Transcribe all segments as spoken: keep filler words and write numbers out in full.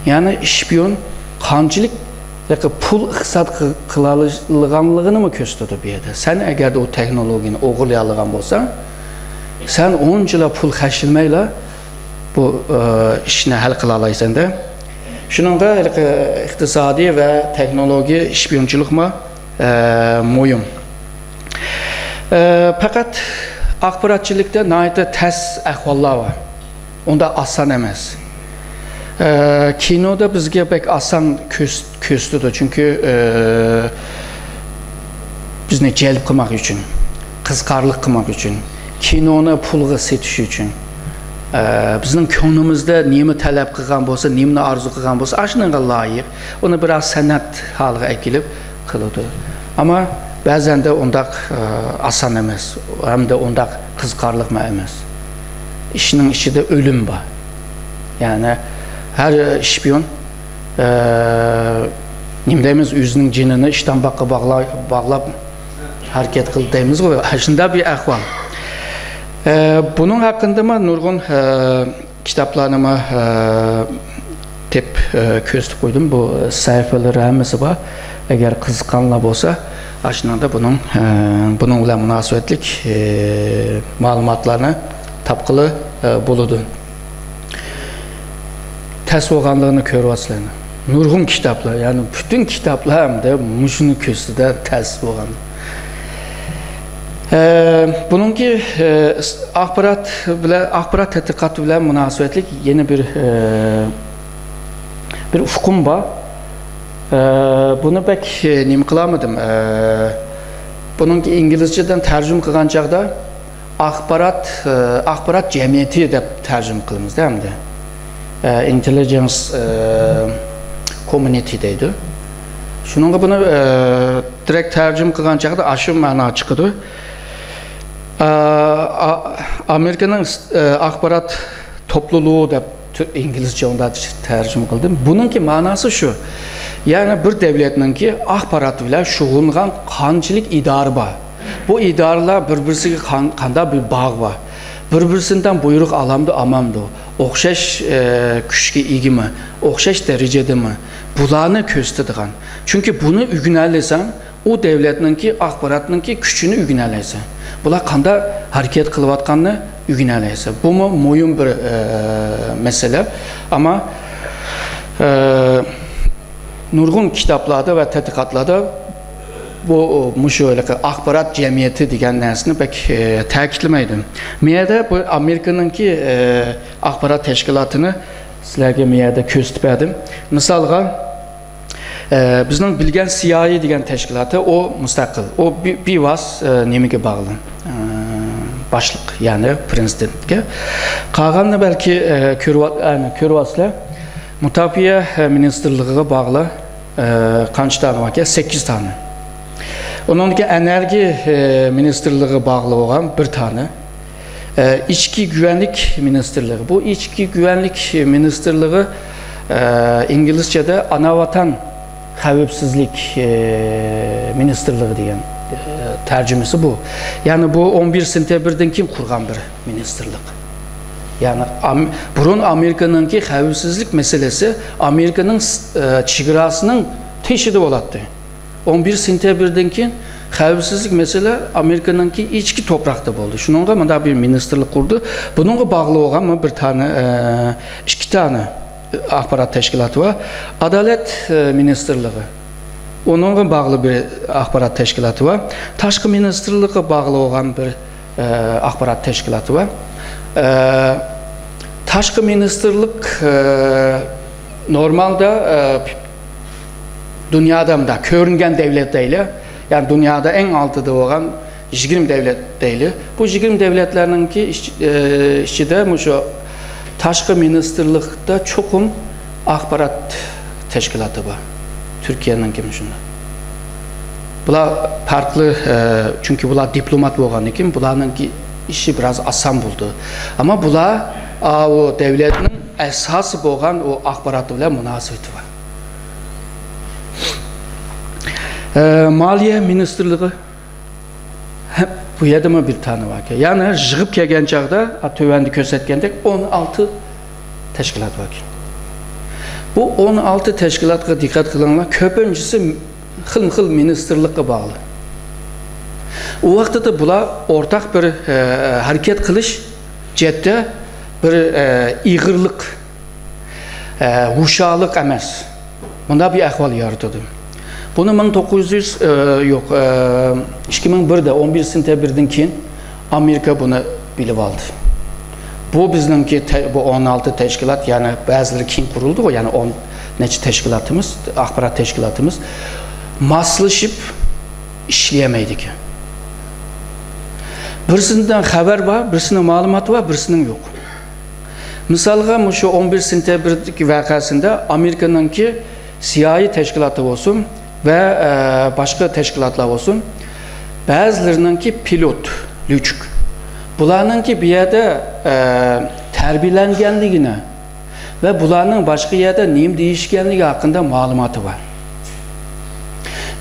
يەنى شپىيون قانچىلىك پۇل ئىقتىساد قىلالىغانلىقىنىمۇ كۆرسىتىدۇ بۇ يەردە. سەن ئەگەردە ئۇ تېخنولوگىيىنى ئوغرىلىيالىغان بولساڭ، سەن ئۇنچىلا پۇل خەجلىمەيلا بۇ ئىشنى ھەل قىلالايسەن-دە. شۇنىڭغا ئىقتىسادىي ۋە تېخنولوگىيە شپىيونچىلىقمۇ مۇھىم. پەقەت ئاخباراتچىلىكتا ناھايىتى تەس ئەھۋاللار بار. ئۇنداق ئاسان ئەمەس. كىنودا بىزگە بەك ئاسان كۆرسىتىدۇ، چۈنكى بىزنى جەلپ قىلماق ئۈچۈن، قىزىقارلىق قىلماق ئۈچۈن، كىنونى پۇلغا سېتىش ئۈچۈن، بىزنىڭ كۆڭلىمىزدە نېمە تەلەپ قىلغان بولسا، نېمىنى ئارزۇ قىلغان بولسا، ئاشۇنىڭغا لايىق، ئۇنى بىراز سەنئەت ھالىغا ئەكېلىپ قىلىدۇ. ئەمما بەزەندە ئۇنداق ئاسان ئەمەس، ھەمدە ئۇنداق قىزىقارلىقمۇ ئەمەس. ئىشنىڭ ئىچىدە ئۆلۈم بار. يەنى ھەر شپىيون، نېمە دەيمىز، ئۆزىنىڭ جېنىنى ئىشتانباققا باغلاپ ھەرىكەت قىلدى دەيمىزغۇ، شۇنداق بىر ئەھۋال. بۇنىڭ ھەققىدىمۇ نۇرغۇن كىتابلارنىمۇ تېپىپ كۆرسىتىپ قويدۇم. بۇ سەھىپىلىرى ھەممىسى بار. ئەگەر قىزىققانلار بولسا، ئاشۇنىڭدا بۇنىڭ بۇنىڭ بىلەن مۇناسىۋەتلىك مەلۇماتلارنى تاپقىلى بولىدۇ. تەس بولغانلىقىنى كۆرۈۋاتىسىلەر. نۇرغۇن كىتابلار، يەنى پۈتۈن كىتابلار ھەمدە مۇشۇنى كۆرسىتىدۇ، تەس بولغان. بۇنىڭكى ئاخبارات بىلەن، ئاخبارات تەتقىقاتى بىلەن مۇناسىۋەتلىك يەنە بىر بىر ئۇقۇم بار. بۇنى بەك نېمە قىلالمىدىم. بۇنىڭكى ئىنگلىزچىدىن تەرجىمە قىلغان چاغدا ئاخبارات، ئاخبارات جەمئىيىتى دەپ تەرجىمە قىلىمىز-دە ئەمدى. ئىنتېللىجېنس كوممۇنىتى دەيدۇ. شۇنىڭغا بۇنى دىرېكت تەرجىمە قىلغان چاغدا ئاشۇ مەنا چىقىدۇ. ئامېرىكىنىڭ ئاخبارات توپلۇلۇغى دەپ ئىنگلىزچە ئۇنداق تەرجىمە قىلدىم. بۇنىڭكى مەناسى شۇ. يەنى بىر دەۋلەتنىڭكى ئاخبارات بىلەن شۇغۇللانغان قانچىلىك ئىدارە بار؟ بۇ ئىدارىلەر بىر-بىرسىگە قان-، قانداق بىر باغ بار؟ بىر-بىرسىدىن بۇيرۇق ئالامدۇ، ئالمامدۇ؟ ئوخشاش كۈچكە ئىگىمۇ؟ ئوخشاش دەرىجىدىمۇ؟ بۇلارنى كۆرسىتىدىغان. چۈنكى بۇنى ئۆگىنەلىسەڭ، ئۇ دەۋلەتنىڭكى ئاخباراتنىڭكى كۈچىنى ئۆگىنەلەيسەن. بۇلار قانداق ھەرىكەت قىلىۋاتقاننى ئۆگىنەلەيسەن. بۇمۇ مۇھىم بىر مەسىلە. ئەمما نۇرغۇن كىتابلاردا ۋە تەتقىقاتلاردا بۇ، مۇشۇ ھېلىقى ئاخبارات جەمئىيىتى دېگەن نەرسىنى بەك تەكىتلىمەيدۇ. مۇ يەردە بۇ ئامېرىكىنىڭكى ئاخبارات تەشكىلاتىنى سىلەرگە مۇ يەردە كۆرسىتىپ بەردىم. مىسالغا، بىزنىڭ بىلگەن سىيائىي دېگەن تەشكىلاتى، ئۇ مۇستەقىل. ئۇ بىۋاسىتە نېمىگە باغلىق؟ باشلىق، يەنى پرېزىدېنتكە. قالغاننى بەلكى كۆرۈۋاتىسىلەر. مۇداپىئە مىنىستىرلىقىغا باغلىق قانچە دانە باركەن؟ سەككىز دانە. ئۇنىڭدىن كېيىن ئېنېرگىيە مىنىستىرلىقىغا باغلىق بولغان بىر دانە. ئىچكى گۈۋەنلىك مىنىستىرلىقى. بۇ ئىچكى گۈۋەنلىك مىنىستىرلىقى ئىنگلىزچەدە ئانا ۋەتەن خەۋپسىزلىك مىنىستىرلىقى دېگەن تەرجىمىسى بۇ. يەنى بۇ ئون بىر سېنتەبىردىن كېيىن قۇرغان بىر مىنىستىرلىق. يەنى بۇرۇن ئامېرىكىنىڭكى خەۋپسىزلىك مەسىلىسى ئامېرىكىنىڭ چېگراسىنىڭ تېشىدا بولاتتى. ئون بىر سېنتەبىردىن كېيىن خەۋپسىزلىك مەسىلە ئامېرىكىنىڭكى ئىچكى توپراقتا بولدى. شۇنىڭغا مۇنداق بىر مىنىستىرلىق قۇردى. بۇنىڭغا باغلىق بولغان بىر دانە، ئىككى دانە ئاخبارات تەشكىلاتى بار. ئادالەت مىنىستىرلىقى. ئۇنىڭغا باغلىق بىر ئاخبارات تەشكىلاتى بار. تاشقى مىنىستىرلىققا باغلىق بولغان بىر ئاخبارات تەشكىلاتى بار. تاشقى مىنىستىرلىق نورمالدا دۇنيادا مۇنداق كۆرۈنگەن دەۋلەت دەيلى، يەنى دۇنيادا ئەڭ ئالدىدا بولغان يىگىرمە دەۋلەت دەيلى. بۇ يىگىرمە دەۋلەتلەرنىڭكى ئىچىدە مۇشۇ تاشقى مىنىستىرلىقتا چوقۇم ئاخبارات تەشكىلاتى بار. تۈركىيەنىڭكىمۇ شۇنداق. بۇلار پەرقلىق، چۈنكى بۇلار دىپلومات بولغاندىن كېيىن بۇلارنىڭكى ئىشى بىراز ئاسان بولىدۇ. ئەمما بۇلار ئاۋۇ دەۋلەتنىڭ ئاساسى بولغان ئۇ ئاخباراتى بىلەن مۇناسىۋىتى بار. ئە، مالىيە مىنىستىرلىقى، ھە، بۇ يەردىمۇ بىر دانە باركەن. يەنى يىغىپ كەلگەن چاغدا، ھە، تۆۋەندە كۆرسەتكەندەك ئون ئالتە تەشكىلات باركەن. بۇ ئون ئالتە تەشكىلاتقا دىققەت قىلىڭلار، كۆپىنچىسى خىلمۇ خىل مىنىستىرلىققا باغلىق. ئۇ ۋاقتىدا بۇلار ئورتاق بىر، ئە، ھەرىكەت قىلىش جەھەتتە بىر، ئە، ئېغىرلىق، ئە، ھوشيارلىق ئەمەس. مۇنداق بىر ئەھۋال يارىتىدۇ. بۇنى مىڭ توققۇز يۈز، ئە، يوق، ئە، ئىككى مىڭ بىردە، ئون بىر سېنتەبىردىن كېيىن ئامېرىكا بۇنى بىلىۋالدى. بۇ بىزنىڭكى تە-، بۇ ئون ئالتە تەشكىلات، يەنى بەزىلىرى كېيىن قۇرۇلدىغۇ، يەنى ئون نەچچە تەشكىلاتىمىز، ئاخبارات تەشكىلاتىمىز ماسلىشىپ ئىشلىيەلمەيدىكەن. بىرسىدىن خەۋەر بار، بىرسىنىڭ مەلۇماتى بار، بىرسىنىڭ يوق. مىسالغا، مۇشۇ ئون بىر سېنتەبىردىكى ۋەقەسىندە ئامېرىكىنىڭكى سىيائىي تەشكىلاتى بولسۇن ۋە، ئە، باشقا تەشكىلاتلار بولسۇن، بەزىلىرىنىڭكى پىلوت، لۆچۈك. بۇلارنىڭكى بۇ يەردە، ئە، تەربىيەلەنگەنلىكىنى ۋە بۇلارنىڭ باشقا يەردە نېمە دېيىشكەنلىكى ھەققىدە مەلۇماتى بار.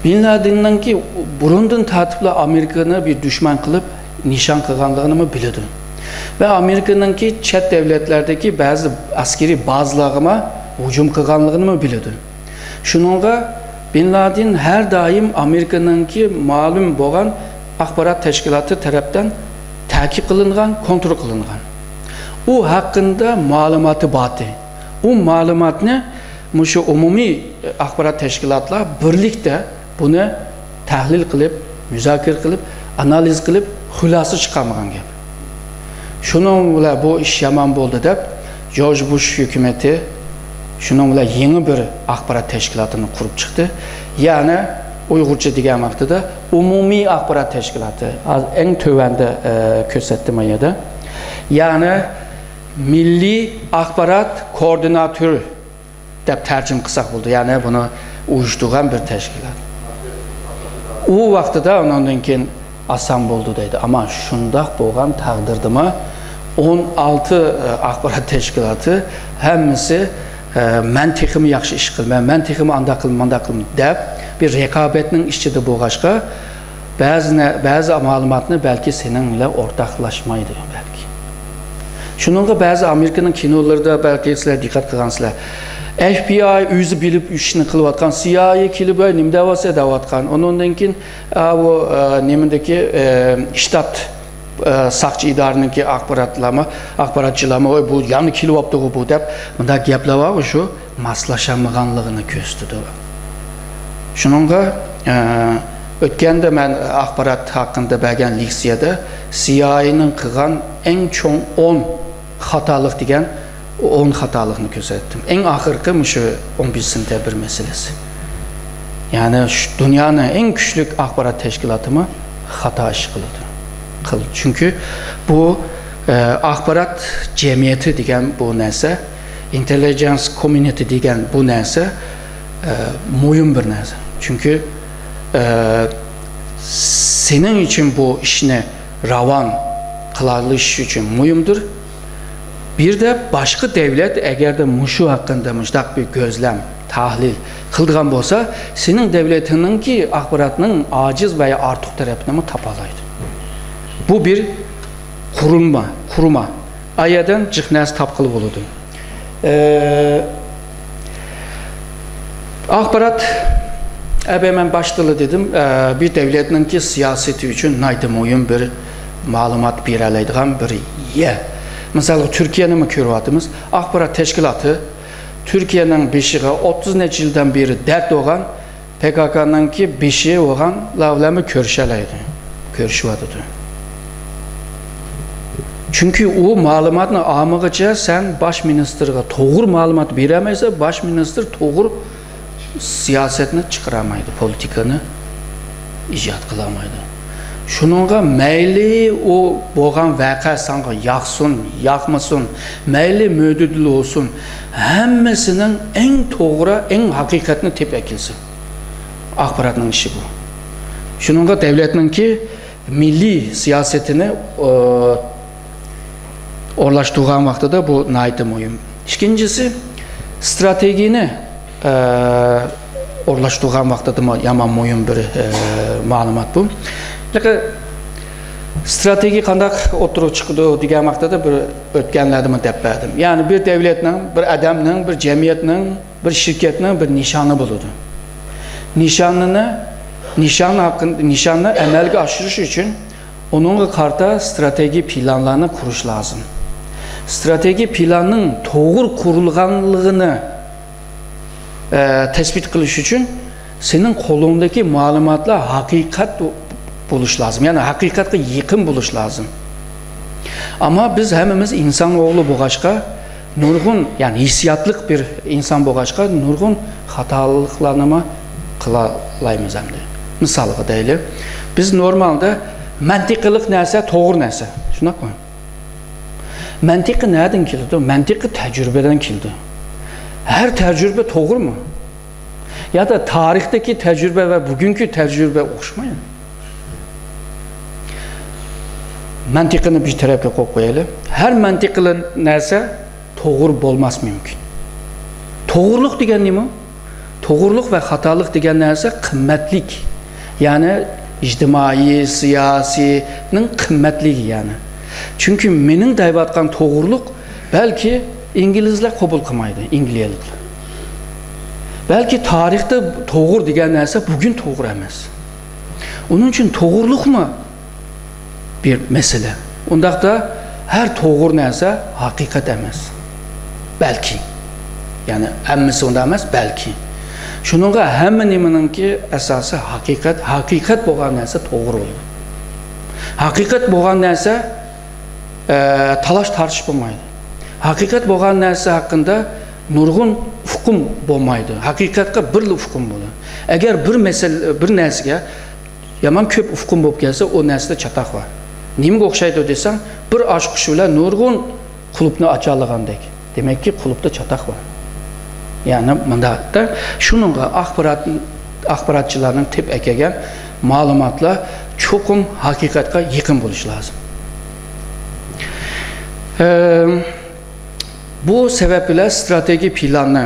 بىن لادىننىڭكى بۇرۇندىن تارتىپلا ئامېرىكىنى بىر دۈشمەن قىلىپ نىشان قىلغانلىقىنىمۇ بىلىدۇ. ۋە ئامېرىكىنىڭكى چەت دۆلەتلەردىكى بەزى ئەسكىرىي بازىلارغىمۇ ھۇجۇم قىلغانلىقىنىمۇ بىلىدۇ. شۇنىڭغا بىن لادىن ھەر دائىم ئامېرىكىنىڭكى مەلۇم بولغان ئاخبارات تەشكىلاتى تەرەپتىن تەقىب قىلىنغان، كونترول قىلىنغان. ئۇ ھەققىدە مەلۇماتى بارتى. ئۇ مەلۇماتنى مۇشۇ ئومۇمىي ئاخبارات تەشكىلاتلار بىرلىكتە بۇنى تەھلىل قىلىپ، مۇزاكىرە قىلىپ، ئانالىز قىلىپ، خۇلاسە چىقارمىغان گەپ. شۇنىڭ بىلەن بۇ ئىش يامان بولدى دەپ، جورج بۇش ھۆكۈمىتى شۇنىڭ بىلەن يېڭى بىر ئاخبارات تەشكىلاتىنى قۇرۇپ چىقتى. يەنى ئۇيغۇرچە دېگەن ۋاقتىدا ئومۇمىي ئاخبارات تەشكىلاتى، ھازىر ئەڭ تۆۋەندە، ئە، كۆرسەتتىم ئۇ يەردە. يەنى مىللىي ئاخبارات كوئوردىناتورى دەپ تەرجىمە قىلساق بولىدۇ. يەنى بۇنى ئۇيۇشتۇرغان بىر تەشكىلات. ئۇ ۋاقتىدا ئۇنىڭدىن كېيىن ئاسان بولدى دەيدۇ. ئەمما شۇنداق بولغان تەقدىردىمۇ ئون ئالتە، ئە، ئاخبارات تەشكىلاتى ھەممىسى، ئە، مەن تېخىمۇ ياخشى ئىش قىلىمەن، مەن تېخىمۇ ئانداق قىلىمەن، مانداق قىلىمەن دەپ بىر رىقابەتنىڭ ئىچىدە بولغاچقا، بەزى نە-، بەزى مەلۇماتنى بەلكى سېنىڭ بىلەن ئورتاقلاشمايدۇ بەلكى. شۇنىڭغا بەزى ئامېرىكىنىڭ كىنولىرىدا بەلكى سىلەر دىققەت قىلغانسىلەر. ئەف بى ئاي ئۆزى بىلىپ ئىشنى قىلىۋاتقان، سى ئاي ئەي كېلىپ، «ۋاي، نېمە دەۋاتسا دەۋاتقان.» ئۇنىڭدىن كېيىن، ئا، ئۇ، ئا، نېمىدىكى، ئە، شتات، ئا، ساقچى ئىدارىنىڭكى ئاخباراتلارمۇ، ئاخباراتچىلارمۇ، «ۋاي، بۇ يەنە كېلىۋاپتىغۇ بۇ» دەپ، مۇنداق گەپلەر بارغۇ شۇ. ماسلاشالمىغانلىقىنى كۆرسىتىدۇ. شۇنىڭغا، ئە، ئۆتكەندە مەن ئاخبارات ھەققىدە بەرگەن لېكسىيەدە سى ئاي ئەينىڭ قىلغان ئەڭ چوڭ ئون خاتالىق دېگەن ئون خاتالىقنى كۆرسەتتىم. ئەڭ ئاخىرقى مۇشۇ ئون بىر سېنتەبىر مەسىلىسى. يەنى شۇ دۇنيانىڭ ئەڭ كۈچلۈك ئاخبارات تەشكىلاتىمۇ خاتا ئىش قىلىدۇ. قىل-، چۈنكى بۇ، ئە، ئاخبارات جەمئىيىتى دېگەن بۇ نەرسە، ئىنتېللىجېنس كوممۇنىتى دېگەن بۇ نەرسە، ئە، مۇھىم بىر نەرسە. چۈنكى، ئە، سېنىڭ ئۈچۈن بۇ ئىشنى راۋان قىلالىشىش ئۈچۈن مۇھىمدۇر. بىردە باشقا دەۋلەت ئەگەردە مۇشۇ ھەققىدە مۇشۇنداق بىر كۆزلەم، تەھلىل قىلىدىغان بولسا، سېنىڭ دەۋلىتىڭنىڭكى ئاخباراتنىڭ ئاجىز ۋە يا ئارتۇق تەرەپىنىمۇ تاپالايدۇ. بۇ بىر قۇرۇلما، قۇرۇما. ئايەدىن جىق نەرسە تاپقىلى بولىدۇ. ئە، ئاخبارات، ئەبە مەن باشتىلا دېدىم، ئە، بىر دەۋلەتنىڭكى سىياسىتى ئۈچۈن ناھايىتى مۇھىم بىر مەلۇمات بېرەلەيدىغان بىر يەر. مىسالغا، تۈركىيەنىمۇ كۆرۈۋاتىمىز. ئاخبارات تەشكىلاتى تۈركىيەنىڭ بېشىغا ئوتتۇز نەچچە يىلدىن بېرى دەرد بولغان پى كاكانىڭكى بېشى بولغانلار بىلەنمۇ كۆرۈشەلەيدۇ، كۆرۈشۈۋاتىدۇ. چۈنكى ئۇ مەلۇماتنى ئالمىغىچە سەن باش مىنىستىرغا توغرا مەلۇمات بېرەلمەيسەن، باش مىنىستىر توغرا سىياسەتنى چىقىرالمايدۇ، پولىتىكىنى ئىجاد قىلالمايدۇ. شۇنىڭغا مەيلى ئۇ بولغان ۋەقە ساڭا ياقسۇن، ياقمىسۇن، مەيلى مۆدۈدىل بولسۇن، ھەممىسىنىڭ ئەڭ توغرا، ئەڭ ھەقىقەتنى تېپىپ ئەكەلسۇن. ئاخباراتنىڭ ئىشى بۇ. شۇنىڭغا دەۋلەتنىڭكى مىللىي سىياسىتىنى، ئۇ، ئورۇنلاشتۇرغان ۋاقتىدا بۇ ناھايىتى مۇھىم. ئىككىنچىسى، ئىستراتېگىيىنى، ئە، ئورۇنلاشتۇرغان ۋاقتىدىمۇ يامان مۇھىم بىر، ئە، مەلۇمات بۇ. لېكىن ئىستراتېگىيە قانداق ئوتتۇرىغا چىقىدۇ دېگەن ۋاقتىدا بىر ئۆتكەنلەردىمۇ دەپ بەردىم. يەنى بىر دەۋلەتنىڭ، بىر ئادەمنىڭ، بىر جەمئىيەتنىڭ بىر شىركەتنىڭ بىر نىشانى بولىدۇ. نىشانىنى، نىشان ھەققىن-، نىشاننى ئەمەلگە ئاشۇرۇش ئۈچۈن ئۇنىڭغا قارىتا ئىستراتېگىيە پىلانلارنى قۇرۇش لازىم. ئىستراتېگىيە پىلاننىڭ توغرا قۇرۇلغانلىقىنى، ئە، تەسبىت قىلىش ئۈچۈن سېنىڭ قولۇڭدىكى مەلۇماتلار ھەقىقەت بولۇش لازىم. يەنى ھەقىقەتكە يېقىن بولۇش لازىم. ئەمما بىز ھەممىمىز ئىنسان ئوغلى بولغاچقا، نۇرغۇن، يەنى ھېسسىياتلىق بىر ئىنسان بولغاچقا، نۇرغۇن خاتالىقلارنىمۇ قىلالايمىز ئەمدى. مىسالغا دەيلى، بىز نورمالدا مەنتىقىلىق نەرسە توغرا نەرسە، شۇنداقمۇ؟ مەنتىقى نەدىن كېلىدۇ؟ مەنتىقى تەجرىبىدىن كېلىدۇ. ھەر تەجرىبە توغرىمۇ؟ يا دا تارىختىكى تەجرىبە ۋە بۈگۈنكى تەجرىبە ئوخشىمايدۇ. مەنتىقىنى بىر تەرەپكە قويۇپ قويايلى. ھەر مەنتىقىلىق نەرسە توغرا بولماس مۇمكىن. توغرىلىق دېگەن نېمە؟ توغرىلىق ۋە خاتالىق دېگەن نەرسە قىممەتلىك. يەنى ئىجتىمائىي، سىياسىينىڭ قىممەتلىكى يەنى. چۈنكى مېنىڭ دەيۋاتقان توغرىلىق بەلكى ئىنگلىزلەر قوبۇل قىلمايدۇ، ئىنگلىيەلىكلەر. بەلكى تارىختا توغرا دېگەن نەرسە بۈگۈن توغرا ئەمەس. ئۇنىڭ ئۈچۈن توغرىلىقمۇ بىر مەسىلە. ئۇنداقتا ھەر توغرا نەرسە ھەقىقەت ئەمەس. بەلكى. يەنى ھەممىسى ئۇنداق ئەمەس، بەلكى. شۇنىڭغا ھەممە نېمىنىڭكى ئاساسى ھەقىقەت. ھەقىقەت بولغان نەرسە توغرا بولىدۇ. ھەقىقەت بولغان نەرسە، ئە، تالاش تارتىش بولمايدۇ. ھەقىقەت بولغان نەرسە ھەققىدە نۇرغۇن ئۇقۇم بولمايدۇ. ھەقىقەتكە بىرلا ئۇقۇم بولىدۇ. ئەگەر بىر مەسىلە، بىر نەرسىگە يامان كۆپ ئۇقۇم بولۇپ كەلسە، ئۇ نەرسىدە چاتاق بار. نېمىگە ئوخشايدۇ دېسەڭ، بىر ئاچقۇچ بىلەن نۇرغۇن قۇلۇپنى ئاچالىغاندەك. دېمەككى، قۇلۇپتا چاتاق بار. يەنى مۇنداقتا، شۇنىڭغا ئاخبارات، ئاخباراتچىلارنىڭ تېپىپ ئەكەلگەن مەلۇماتلار چوقۇم ھەقىقەتكە يېقىن بولۇشى لازىم. ئەم، بۇ سەۋەب بىلەن ئىستراتېگىيە پىلاننى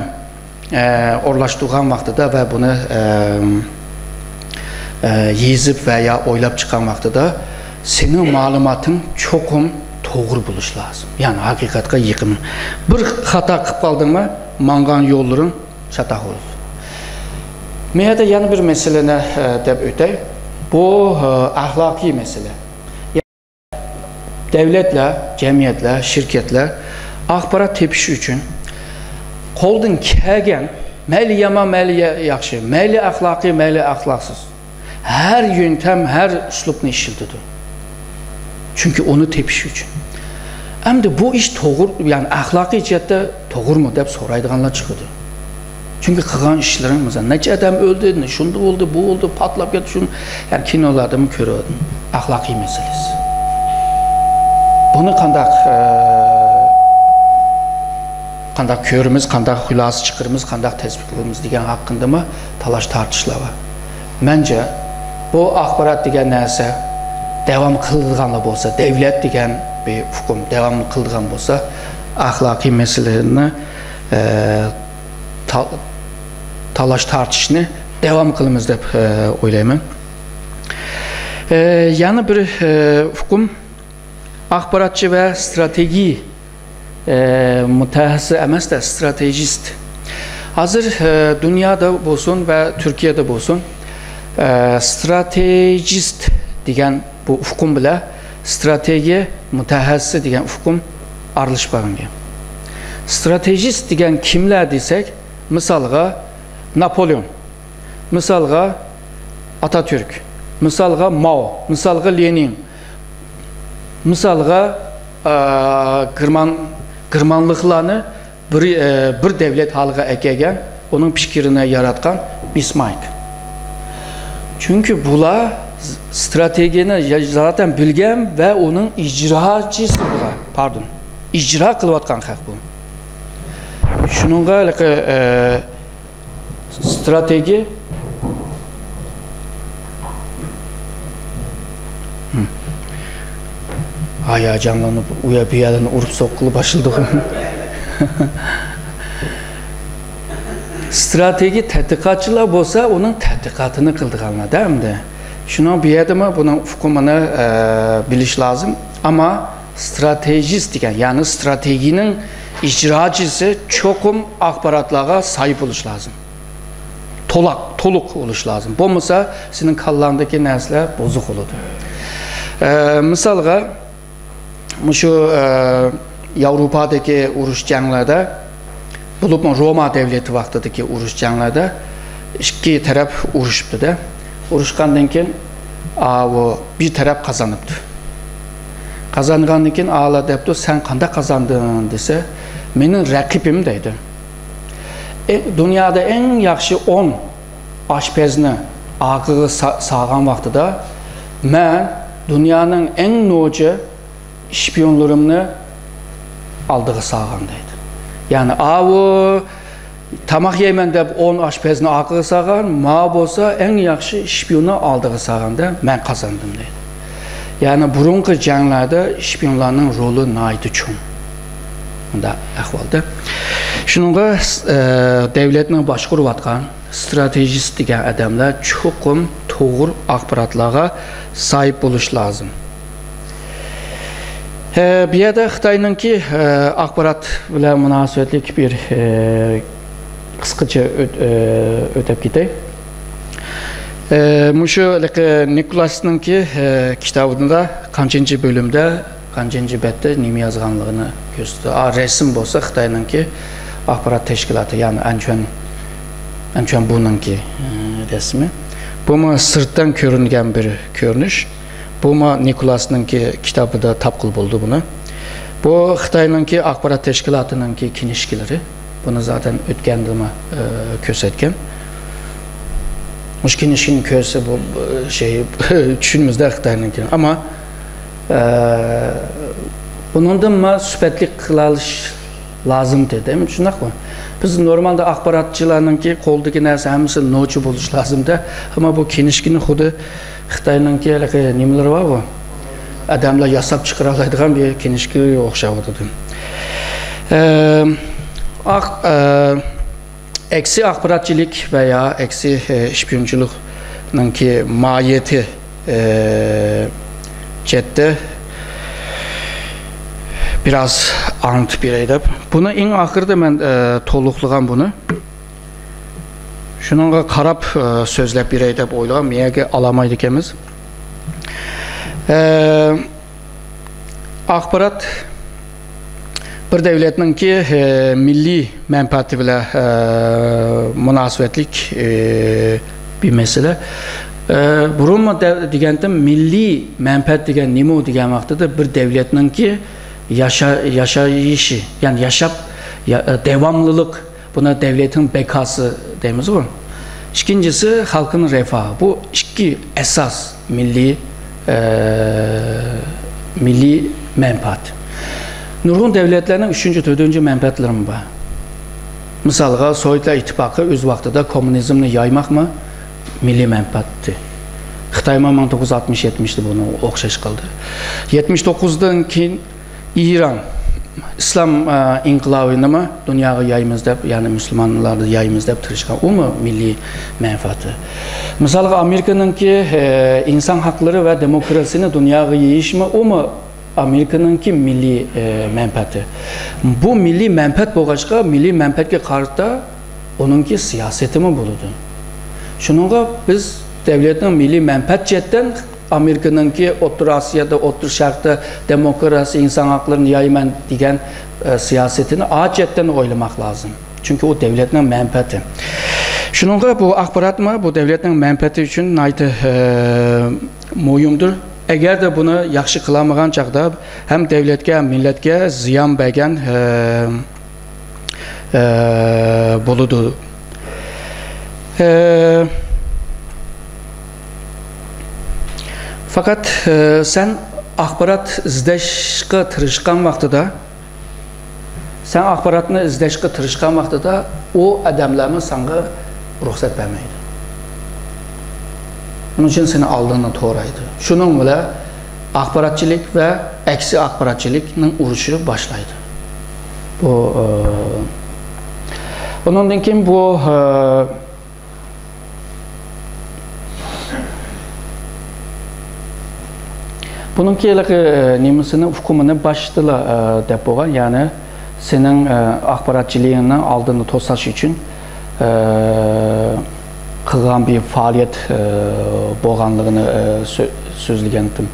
ئە، ئورۇنلاشتۇرغان ۋاقتىدا ۋە بۇنى، ئە، ئە، يېزىپ ۋە يا ئويلاپ چىققان ۋاقتىدا سېنىڭ مەلۇماتىڭ چوقۇم توغرا بولۇشى لازىم. يەنى ھەقىقەتكە يېقىن. بىر خاتا قىلىپ قالدىڭمۇ، ماڭغان يوللىرىڭ چاتاق بولىدۇ. مەن يەنە بىر مەسىلىنى، ئە، دەپ ئۆتەي. بۇ، ئە، ئەخلاقىي مەسىلە. دۆلەتلەر، جەمئىيەتلەر، شىركەتلەر ئاخبارات تېپىش ئۈچۈن قولدىن كەلگەن، مەيلى يامان، مەيلى يا-، ياخشى، مەيلى ئەخلاقىي، مەيلى ئەخلاقسىز، ھەر يۆنتەم، ھەر ئۇسلۇبنى ئىشلىتىدۇ. چۈنكى ئۇنى تېپىش ئۈچۈن. ئەمدى بۇ ئىش توغرا، يەنى ئەخلاقىي جەھەتتە توغرىمۇ دەپ سورايدىغانلار چىقىدۇ. چۈنكى قىلغان ئىشلىرىڭ، مىسال، نەچچە ئادەم ئۆلدى، شۇنداق بولدى، بۇ بولدى، پارتلاپ كەتتى، شۇنى، يەنى كىنولاردىمۇ كۆرۈۋاتىمىز. ئەخلاقىي مەسىلىسى. بۇنى قانداق، ئە، قانداق كۆرىمىز، قانداق خۇلاسە چىقىرىمىز، قانداق تەسۋىرلەيمىز دېگەن ھەققىدىمۇ تالاش-تارتىشلار بار. مەنچە، بۇ ئاخبارات دېگەن نەرسە داۋام قىلىدىغانلا بولسا، دۆلەت دېگەن بىر ئۇقۇم داۋام قىلىدىغان بولسا، ئەخلاقىي مەسىلىنى، ئە، تا-، تالاش-تارتىشنى داۋام قىلىمىز دەپ، ئە، ئويلايمەن. ئە، يەنە بىر، ئە، ئۇقۇم ئاخباراتچى ۋە ئىستراتېگىي، ئە، مۇتەخەسسىس ئەمەس-دە، ئىستراتېژىست. ھازىر، ئە، دۇنيادا بولسۇن ۋە تۈركىيەدە بولسۇن، ئە، ئىستراتېژىست دېگەن بۇ ئۇقۇم بىلەن ئىستراتېگىيە مۇتەخەسسىسى دېگەن ئۇقۇم ئارىلىشىپ قالغان گەپ. ئىستراتېژىست دېگەن كىملەر دېسەك، مىسالغا، ناپولېئون، مىسالغا، ئاتاتۈرك، مىسالغا، ماۋ، مىسالغا، لېنىن، مىسالغا، ئا، گېرمان-، گېرمانلىقلارنى بىر، ئە، بىر دۆلەت ھالىغا ئەكەلگەن، ئۇنىڭ پىكرىنى ياراتقان بىسمارك. چۈنكى بۇلار ستراتېگىيەنى يا-، زاتەن بىلگەن ۋە ئۇنىڭ ئىجراچىسى بۇلار. پاردون. ئىجرا قىلىۋاتقان خەق بۇ. شۇنىڭغا ھېلىقى، ئە، ستراتېگىيە. ھاياجانلىنىپ، ئۇ يەر بۇ يەرلەرنى ئۇرۇپ سوققىلى باشلىدىغۇ. ستراتېگىيە تەتقىقاتچىلار بولسا، ئۇنىڭ تەتقىقاتىنى قىلىدىغانلار-دە ئەمدى. شۇنىڭ بۇ يەردىمۇ بۇنىڭ ئۇقۇمىنى، ئە، بىلىش لازىم. ئەمما ستراتېژىست دېگەن، يەنى ستراتېگىيەنىڭ ئىجراچىسى چوقۇم ئاخباراتلارغا ساھىب بولۇش لازىم. تولۇق، تولۇق بولۇش لازىم. بولمىسا، سېنىڭ كاللاڭدىكى نەرسىلەر بۇزۇق بولىدۇ. ئە، مىسالغا، مۇشۇ، ئە، ياۋروپادىكى ئۇرۇش جەڭلەردە، بولۇپمۇ روما دەۋلىتى ۋاقتىدىكى ئۇرۇش جەڭلەردە ئىككى تەرەپ ئۇرۇشۇپتۇ-دە. ئۇرۇشقاندىن كېيىن، ئاۋۇ بىر تەرەپ قازىنىپتۇ. قازانغاندىن كېيىن ئالا دەپتۇ، «سەن قانداق قازاندىڭ؟» دېسە، «مېنىڭ رەقىبىم» دەيدۇ. ئە، دۇنيادا ئەڭ ياخشى ئون ئاشپەزنى ئارقىغا سا-، سالغان ۋاقتىدا، مەن دۇنيانىڭ ئەڭ نوچى شپىيونلىرىمنى ئالدىغا سالغان دەيدۇ. يەنى ئاۋۇ تاماق يەيمەن دەپ ئون ئاشپەزنى ئارقىغا سالغان، ما بولسا ئەڭ ياخشى شپىيوننى ئالدىغا سالغاندا مەن قازاندىم دەيدۇ. يەنى بۇرۇنقى جەڭلەردە شپىيونلارنىڭ رولى ناھايىتى چوڭ. مۇنداق ئەھۋالدا. شۇنىڭغا، ئە، دەۋلەتنىڭ باشقۇرۇۋاتقان ستراتېگىست دېگەن ئادەملەر چوقۇم توغرا ئاخباراتلارغا ساھىب بولۇش لازىم. ئە، بۇ يەردە خىتاينىڭكى، ئە، ئاخبارات بىلەن مۇناسىۋەتلىك بىر، ئە، قىسقىچە ئۆت-، ئە، ئۆتۈپ كېتەي. ئە، مۇشۇ ھېلىقى نىكولاسنىڭكى، ئە، كىتابىدا قانچىنچى بۆلۈمدە، قانچىنچى بەتتە نېمە يازغانلىقىنى كۆرسىتىدۇ. ئا، رەسىم بولسا خىتاينىڭكى ئاخبارات تەشكىلاتى، يەنى ئەنچۈەن، ئەنچۈەن بۇنىڭكى، ئە، رەسىمى. بۇمۇ سىرتتىن كۆرۈنگەن بىر كۆرۈنۈش. بۇمۇ نىكولاسنىڭكى كىتابىدا تاپقىلى بولىدۇ بۇنى. بۇ خىتاينىڭكى ئاخبارات تەشكىلاتىنىڭكى كىنىشكىلىرى. بۇنى زاتەن ئۆتكەندىمۇ، ئە، كۆرسەتكەن. مۇشۇ كىنىشكىنى كۆرسە بۇ، بۇ شەي، چۈشىنىمىز-دە خىتاينىڭكىنى. ئەمما، ئە، بۇنىڭدىنمۇ سۈپەتلىك قىلالىش لازىم دېدىم. شۇنداقمۇ؟ بىز نورمالدا ئاخباراتچىلارنىڭكى قولىدىكى نەرسە ھەممىسى نوچى بولۇش لازىم-دە. ئەمما بۇ كىنىشكىنى خۇددى خىتاينىڭكى ھېلىقى نېمىلىرى بارغۇ، ئادەملەر ياساپ چىقىرالايدىغان بىر كىنىشكىگە ئوخشاۋاتىدۇ. ئە، ئاق-، ئە، ئەكسىي ئاخباراتچىلىك ۋە يا ئەكسىي، ئە، شپىيونچىلىقنىڭكى ماھىيىتى، ئە، جەھەتتە بىراز ئاڭلىتىپ بېرەي دەپ. بۇنى ئەڭ ئاخىرىدا مەن، ئە، تولۇقلىغان بۇنى. شۇنىڭغا قاراپ، ئە، سۆزلەپ بېرەي دەپ ئويلىغان، مېيەگە ئالالمايدىكەنمىز. ئە، ئاخبارات بىر دەۋلەتنىڭكى، ئە، مىللىي مەنپەئەتى بىلەن، ئە، مۇناسىۋەتلىك، ئە، بىر مەسىلە. ئە، بۇرۇنمۇ دە-، دېگەنتىم، مىللىي مەنپەئەت دېگەن نېمە دېگەن ۋاقتىدا بىر دەۋلەتنىڭكى ياشا-، ياشايىشى، يەنى ياشاپ، يا-، ئە، داۋاملىلىق، بۇنى دەۋلەتنىڭ بەكاسى دەيمىزغۇ. ئىككىنچىسى، خەلقنىڭ رىفاھى. بۇ ئىككى ئاساس مىللىي، ئە، مىللىي مەنپەئەت. نۇرغۇن دەۋلەتلەرنىڭ ئۈچىنچى، تۆتىنچى مەنپەئەتلىرىمۇ بار. مىسالغا، سوۋېتلار ئىتتىپاقى ئۆز ۋاقتىدا كوممۇنىزمنى يايماقمۇ مىللىي مەنپەئەتتى. خىتايمۇ مىڭ توققۇز يۈز ئاتمىش يەتمىشتە بۇنى ئوخشاش قىلدى. يەتمىش توققۇزدىن كېيىن ئىران ئىسلام، ئە، ئىنقىلابىنىمۇ دۇنياغا يايىمىز دەپ، يەنى مۇسۇلمانلاردا يايىمىز دەپ تىرىشقان، ئۇمۇ مىللىي مەنپەئەتى. مىسالغا، ئامېرىكىنىڭكى، ئە، ئىنسان ھەقلىرى ۋە دېموكراتىيىنى دۇنياغا يېيىشمۇ، ئۇمۇ ئامېرىكىنىڭكى مىللىي، ئە، مەنپەئەتى. بۇ مىللىي مەنپەئەت بولغاچقا، مىللىي مەنپەئەتكە قارىتا ئۇنىڭكى سىياسىتىمۇ بولىدۇ. شۇنىڭغا بىز دەۋلەتنىڭ مىللىي مەنپەئەت جەھەتتىن ئامېرىكىنىڭكى ئوتتۇرا ئاسىيادا، ئوتتۇرا شەرقتە دېموكراتىيە، ئىنسان ھەقلىرىنى يايىمەن دېگەن، ئە، سىياسىتىنى ئا جەھەتتىن ئويلىماق لازىم. چۈنكى ئۇ دەۋلەتنىڭ مەنپەئەتى. شۇنىڭغا بۇ ئاخباراتمۇ بۇ دەۋلەتنىڭ مەنپەئەتى ئۈچۈن ناھايىتى، ئە، مۇھىمدۇر. ئەگەردە بۇنى ياخشى قىلالمىغان چاغدا ھەم دەۋلەتكە، ھەم مىللەتكە زىيان بەرگەن، ئە، ئە، بولىدۇ. ئە، پەقەت، ئە، سەن ئاخبارات ئىزدەشكە تىرىشقان ۋاقتىدا، سەن ئاخباراتنى ئىزدەشكە تىرىشقان ۋاقتىدا ئۇ ئادەملەرمۇ ساڭا رۇخسەت بەرمەيدۇ. شۇنىڭ ئۈچۈن سېنى ئالدىڭدا تورايدۇ. شۇنىڭ بىلەن ئاخباراتچىلىك ۋە ئەكسىي ئاخباراتچىلىكنىڭ ئۇرۇشى باشلايدۇ. بۇ، ئە، ئۇنىڭدىن كېيىن بۇ، ئە، بۇنىڭكى ھېلىقى، ئە، نېمىسىنى، ئۇقۇمىنى باشتىلا، ئە، دەپ بولغان، يەنى سېنىڭ، ئە، ئاخباراتچىلىقىڭنىڭ ئالدىنى توساش ئۈچۈن، ئە، قىلغان بىر پائالىيەت، ئە، بولغانلىقىنى، ئە، سۆ-، سۆزلىگەنتىم.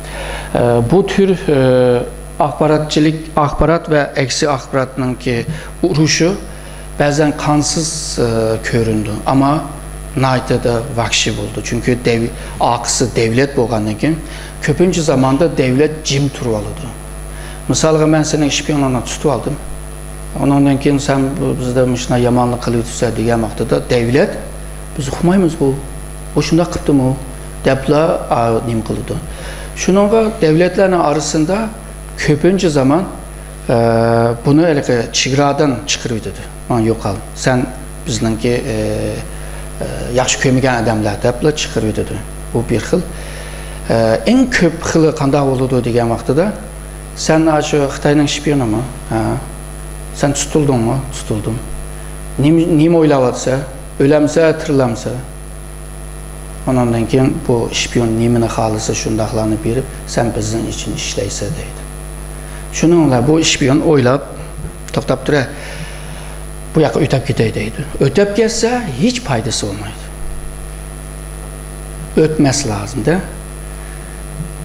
ئە، بۇ تۈر، ئە، ئاخباراتچىلىق، ئاخبارات ۋە ئەكسىي ئاخباراتنىڭكى ئۇرۇشى بەزەن قانسىز، ئە، كۆرۈنىدۇ، ئەمما ناھايىتىدە ۋەھشىي بولىدۇ. چۈنكى دەۋ-، ئارقىسى دەۋلەت بولغاندىن كېيىن، كۆپىنچە زاماندا دەۋلەت جىم تۇرۇۋالىدۇ. مىسالغا، مەن سېنىڭ شپىيونۇڭنى تۇتۇۋالدىم. ئۇنىڭدىن كېيىن سەن بۇ، بىزدە مۇشۇنداق يامانلىق قىلىۋېتىپسەن دېگەن ۋاقتىدا دەۋلەت، بىز ئۇقمايمىز بۇ، ئۇ شۇنداق قىپتىمۇ دەپلا، ئا، نېمە قىلىدۇ. شۇنىڭغا دەۋلەتلەرنىڭ ئارىسىدا كۆپىنچە زامان، ئە، بۇنى ھېلىقى چېگرادىن چىقىرىۋېتىدۇ. ماڭا يوقال، سەن بىزنىڭكى، ئە، ئە، ياخشى كۆرمىگەن ئادەملەر دەپلا چىقىرىۋېتىدۇ. بۇ بىر خىل. ئە، ئەڭ كۆپ خىلى قانداق بولىدۇ دېگەن ۋاقتىدا، سەن ئاشۇ خىتاينىڭ شپىيونىمۇ؟ ھە. سەن تۇتۇلدۇڭمۇ؟ تۇتۇلدۇم. نېمە، نېمە ئويلاۋاتىسەن؟ ئۆلەمسە، تىرىلەمسە؟ ئۇنىڭدىن كېيىن بۇ شپىيون نېمىنى خالىسا، شۇنداقلارنى بېرىپ، سەن بىزنىڭ ئۈچۈن ئىشلەيسەن دەيدۇ. شۇنىڭ بىلەن بۇ شپىيون ئويلاپ، توختاپ تۇرە، بۇ ياققا ئۆتەپ كېتەي دەيدۇ. ئۆتەپ كەتسە، ھېچ پايدىسى بولمايدۇ. ئۆتمەس لازىمدا.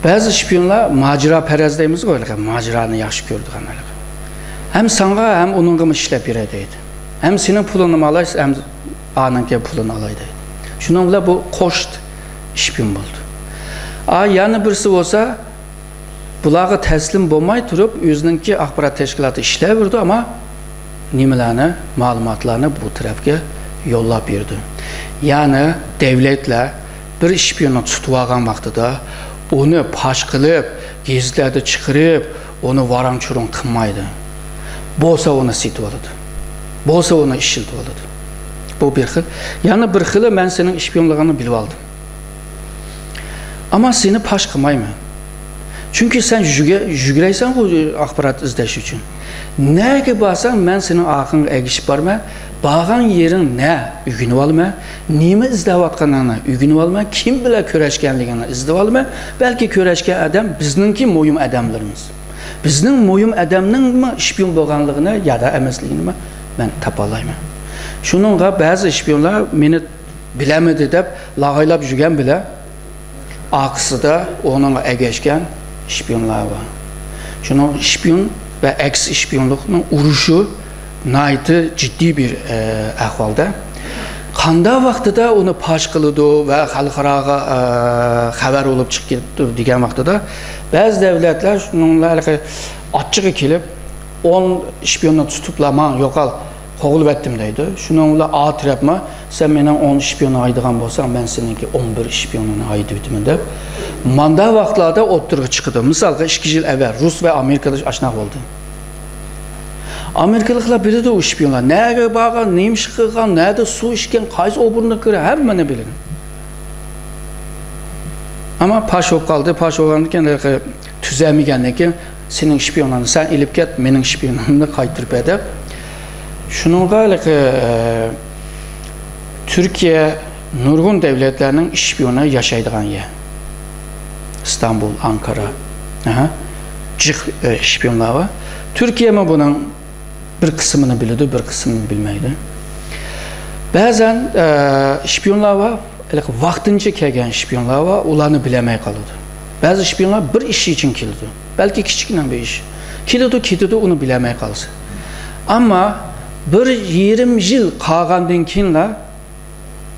بەزى شپىيونلار ماجىراپەرەز دەيمىزغۇ، ھېلىقى ماجىرانى ياخشى كۆرىدىغان ھېلىقى. ھەم ساڭا، ھەم ئۇنىڭغىمۇ ئىشلەپ بېرەي دەيدۇ. ھەم سېنىڭ پۇلۇڭنىمۇ ئالاي، ھەم ئانىڭكى پۇلىنى ئالاي دەيدۇ. شۇنىڭ بىلەن بۇ قوشت شپىيون بولدى. ئا، يەنە بىرسى بولسا، بۇلارغا تەسلىم بولماي تۇرۇپ، ئۆزىنىڭكى ئاخبارات تەشكىلاتى ئىشلەۋېرىدۇ، ئەمما نېمىلەرنى، مەلۇماتلارنى بۇ تەرەپكە يوللاپ بېرىدۇ. يەنى دەۋلەتلەر بىر شپىيوننى تۇتۇۋالغان ۋاقتىدا، ئۇنى پاش قىلىپ، گېزىتلەردە چىقىرىپ، ئۇنى ۋاراڭ-چۇرۇڭ قىلمايدۇ. بولسا ئۇنى سېتىۋالىدۇ. بولسا ئۇنى ئىشلىتىۋالىدۇ. بۇ بىر خىل. يەنە بىر خىلى، مەن سېنىڭ شپىيونلۇقۇڭنى بىلىۋالدىم. ئەمما سېنى پاش قىلمايمەن. چۈنكى سەن يۈگە-، يۈگۈرەيسەنغۇ ئاخبارات ئىزدەش ئۈچۈن. نەگە بارساڭ، مەن سېنىڭ ئارقاڭغا ئەگىشىپ بارىمەن. بارغان يېرىڭ نە، ئۆگىنىۋالىمەن. نېمە ئىزدەۋاتقىنىڭنى ئۆگىنىۋالىمەن. كىم بىلەن كۆرۈشكەنلىكىڭنى ئىزدىۋالىمەن. بەلكى كۆرۈشكەن ئادەم بىزنىڭكى مۇھىم ئادەملىرىمىز. بىزنىڭ مۇھىم ئادەمنىڭمۇ شپىيون بولغانلىقىنى يادا ئەمەسلىكىنىمۇ مەن تاپالايمەن. شۇنىڭغا بەزى شپىيونلار مېنى بىلەمىدى دەپ لاغايلاپ يۈرگەن بىلەن، ئارقىسىدا ئۇنىڭغا ئەگەشكەن شپىيونلار بار. شۇنىڭ شپىيون ۋە ئەكس شپىيونلۇقنىڭ ئۇرۇشى ناھايىتى جىددىي بىر، ئە، ئەھۋالدا. قانداق ۋاقتىدا ئۇنى پاش قىلىدۇ ۋە خەلقئاراغا، ئە، خەۋەر بولۇپ چىقىپ كېتىدۇ دېگەن ۋاقتىدا، بەزى دەۋلەتلەر شۇنىڭ ھېلىقى ئاچچىقى كېلىپ، ئون شپىيوننى تۇتۇپلا، ماڭ يوقال، قوغلىۋەتتىم دەيدۇ. شۇنىڭ بىلەن ئا تەرەپمۇ، سەن مېنىڭ ئون شپىيوننى ھايدىغان بولساڭ، مەن سېنىڭكى ئون بىر شپىيونىنى ھايدىۋېتىمەن دەپ، ماندا ۋاقىتلاردا ئوتتۇرىغا چىقىدۇ. مىسالغا، ئىككى يىل ئەۋەل رۇس ۋە ئامېرىكىدا ئاشۇنداق بولدى. ئامېرىكىلىقلار بىلىدۇ ئۇ شپىيونلار نەگە بارغان، نېمە ئىش قىلغان، نەدە سۇ ئىچكەن، قايسى ئوبورنىغا كىرگەن، ھەممىنى بىلىدۇ. ئەمما پاش بولۇپ قالدى. پاش بولغاندىن كېيىن، ھېلىقى تۈزەلمىگەندىن كېيىن، سېنىڭ شپىيونۇڭنى سەن ئېلىپ كەت، مېنىڭ شپىيونۇمنى قايتۇرۇپ بەر دەپ. شۇنىڭغا ھېلىقى، ئە، تۈركىيە نۇرغۇن دەۋلەتلەرنىڭ شپىيونى ياشايدىغان يەر. ئىستانبۇل، ئانقارا. ئەھە. جىق، ئە، شپىيونلار بار. تۈركىيەمۇ بۇنىڭ بىر قىسمىنى بىلىدۇ، بىر قىسمىنى بىلمەيدۇ. بەزەن، ئە، شپىيونلار بار، ھېلىقى ۋاقتىنچە كەلگەن شپىيونلار بار، ئۇلارنى بىلەلمەي قالىدۇ. بەزى شپىيونلار بىر ئىش ئۈچۈن كېلىدۇ. بەلكى كىچىككىنە بىر ئىش. كېلىدۇ، كېتىدۇ، ئۇنى بىلەلمەي قالىسەن. ئەمما بىر يېرىم يىل قالغاندىن كېيىنلا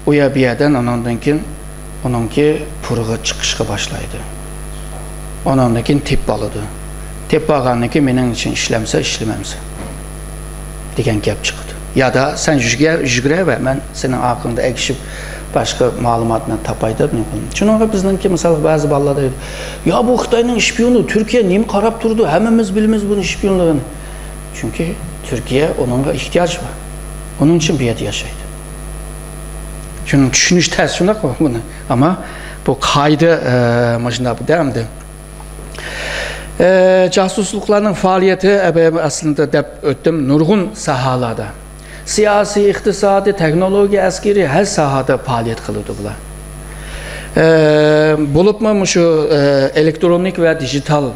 ئۇ يەر بۇ يەردىن ئۇنىڭدىن كېيىن ئۇنىڭكى پۇرىقى چىقىشقا باشلايدۇ. ئۇنىڭدىن كېيىن تېپىپ ئالىدۇ. تېپىپ ئالغاندىن كېيىن مېنىڭ ئۈچۈن ئىشلەمسە، ئىشلىمەمسە دېگەن گەپ چىقىدۇ. يادا سەن يۈگۈرە-، يۈگۈرەۋەر، مەن سېنىڭ ئارقاڭدا ئەگىشىپ باشقا مەلۇماتنى تاپاي دەپ نېمە قىلىمەن. شۇنىڭغا بىزنىڭكى مىسالغا بەزى بالىلار دەيدۇ، يا بۇ خىتاينىڭ شپىيونى، تۈركىيە نېمە قاراپ تۇرىدۇ، ھەممىمىز بىلىمىز بۇنىڭ شپىيونلۇقىنى. چۈنكى تۈركىيە ئۇنىڭغا ئېھتىياجى بار. ئۇنىڭ ئۈچۈن بۇ يەردە ياشايدۇ. شۇنىڭ چۈشىنىش تەس شۇنداق بۇنى. ئەمما بۇ قائىدە، ئە، مۇشۇنداق بىردە ئەمدى. ئە، جاسۇسلۇقلارنىڭ پائالىيىتى، ئە، ئەسلىدە دەپ ئۆتتۈم، نۇرغۇن ساھەلەردە. سىياسىي، ئىقتىسادىي، تېخنولوگىيە، ئەسكىرىي، ھەر ساھەدە پائالىيەت قىلىدۇ بۇلار. ئە، بولۇپمۇ مۇشۇ، ئە، ئېلېكترونىك ۋە دىجىتال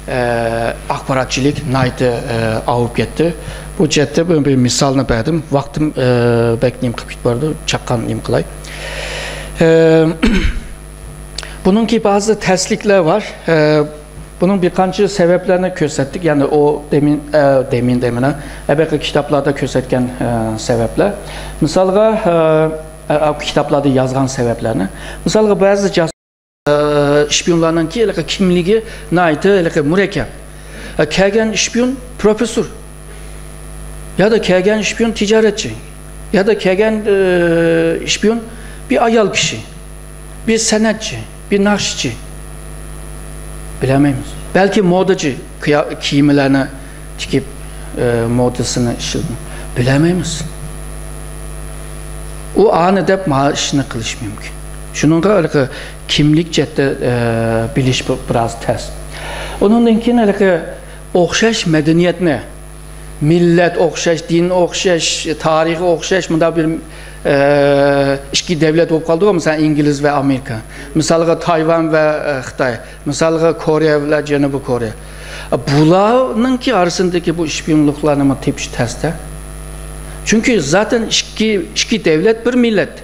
ئاخباراتچىلىك ناھايىتى ئاۋۇپ كەتتى. بۇ جەھەتتە بىر، بىر مىسالنى بەردىم. ۋاقتىم بەك نېمە قىلىپ كېتىپ بارىدۇ، چاققان نېمە قىلاي. بۇنىڭكى بازى تەسلىكلەر بار. بۇنىڭ بىر قانچە سەۋەبلەرنى كۆرسەتتۇق. يەنى ئۇ دېمىن، دېمىن، دېمىن، ھە، بەقى كىتابلاردا كۆرسەتكەن سەۋەبلەر. مىسالغا، كىتابلاردا يازغان سەۋەبلەرنى. مىسالغا بەزى ئىشپىيونلارنىڭكى ھېلىقى كىملىكى ناھايىتى ھېلىقى مۇرەككەپ. كەلگەن ئىشپىيون پروفېسسور، يا دا كەلگەن ئىشپىيون تىجارەتچى، يا دا كەلگەن ئىشپىيون بىر ئايال كىشى، بىر سەنئەتچى، بىر ناخشىچى. بىلەلمەيمىز. بەلكى مودىچى، كىيا-، كىيىملەرنى تىكىپ، ئە، مودىسىنى ئىشلىدىم. بىلەلمەيمىز. ئۇ ئانى دەپ مانا ئىشنى قىلىشى مۇمكىن. شۇنىڭغا ھېلىقى كىملىك جەھەتتە، ئە، بىلىش بىر، بىراز تەس. ئۇنىڭدىن كېيىن ھېلىقى ئوخشاش مەدەنىيەتنى، مىللەت ئوخشاش، دىن ئوخشاش، تارىخى ئوخشاش، مۇنداق بىر، ئە، ئىككى دەۋلەت بولۇپ قالدىغۇ، مىسالەن، ئىنگلىز ۋە ئامېرىكا. مىسالغا، تايۋان ۋە، ئە، خىتاي. مىسالغا، كورېيە بىلەن جەنۇبىي كورېيە. بۇلارنىڭكى ئارىسىدىكى بۇ ئىشپىيونلۇقلارنىمۇ تېپىش تەستە. چۈنكى زاتەن ئىككى، ئىككى دەۋلەت بىر مىللەت.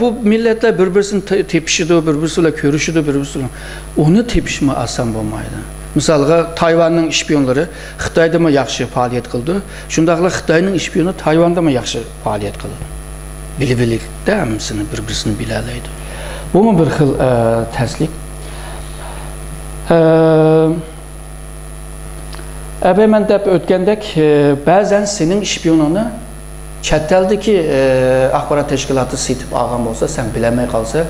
بۇ مىللەتلەر بىر-بىرسىنى تېپىشىدۇ، بىر-بىرسى بىلەن كۆرۈشىدۇ، بىر-بىرسى بىلەن. ئۇنى تېپىشمۇ ئاسان بولمايدۇ. مىسالغا، تايۋاننىڭ ئىشپىيونلىرى خىتايدىمۇ ياخشى پائالىيەت قىلىدۇ. شۇنداقلا خىتاينىڭ ئىشپىيونى تايۋاندىمۇ ياخشى پائالىيەت قىلىدۇ. بىلىۋېلىكتە ھەممىسىنى بىر-بىرسىنى بىلەلەيدۇ. بۇمۇ بىر خىل، ئە، تەسلىك. ئە، ئەبەي مەن دەپ ئۆتكەندەك، ئە، بەزەن سېنىڭ ئىشپىيونۇڭنى چەت ئەلدىكى، ئە، ئاخبارات تەشكىلاتى سېتىپ ئالغان بولسا، سەن بىلەلمەي قالسا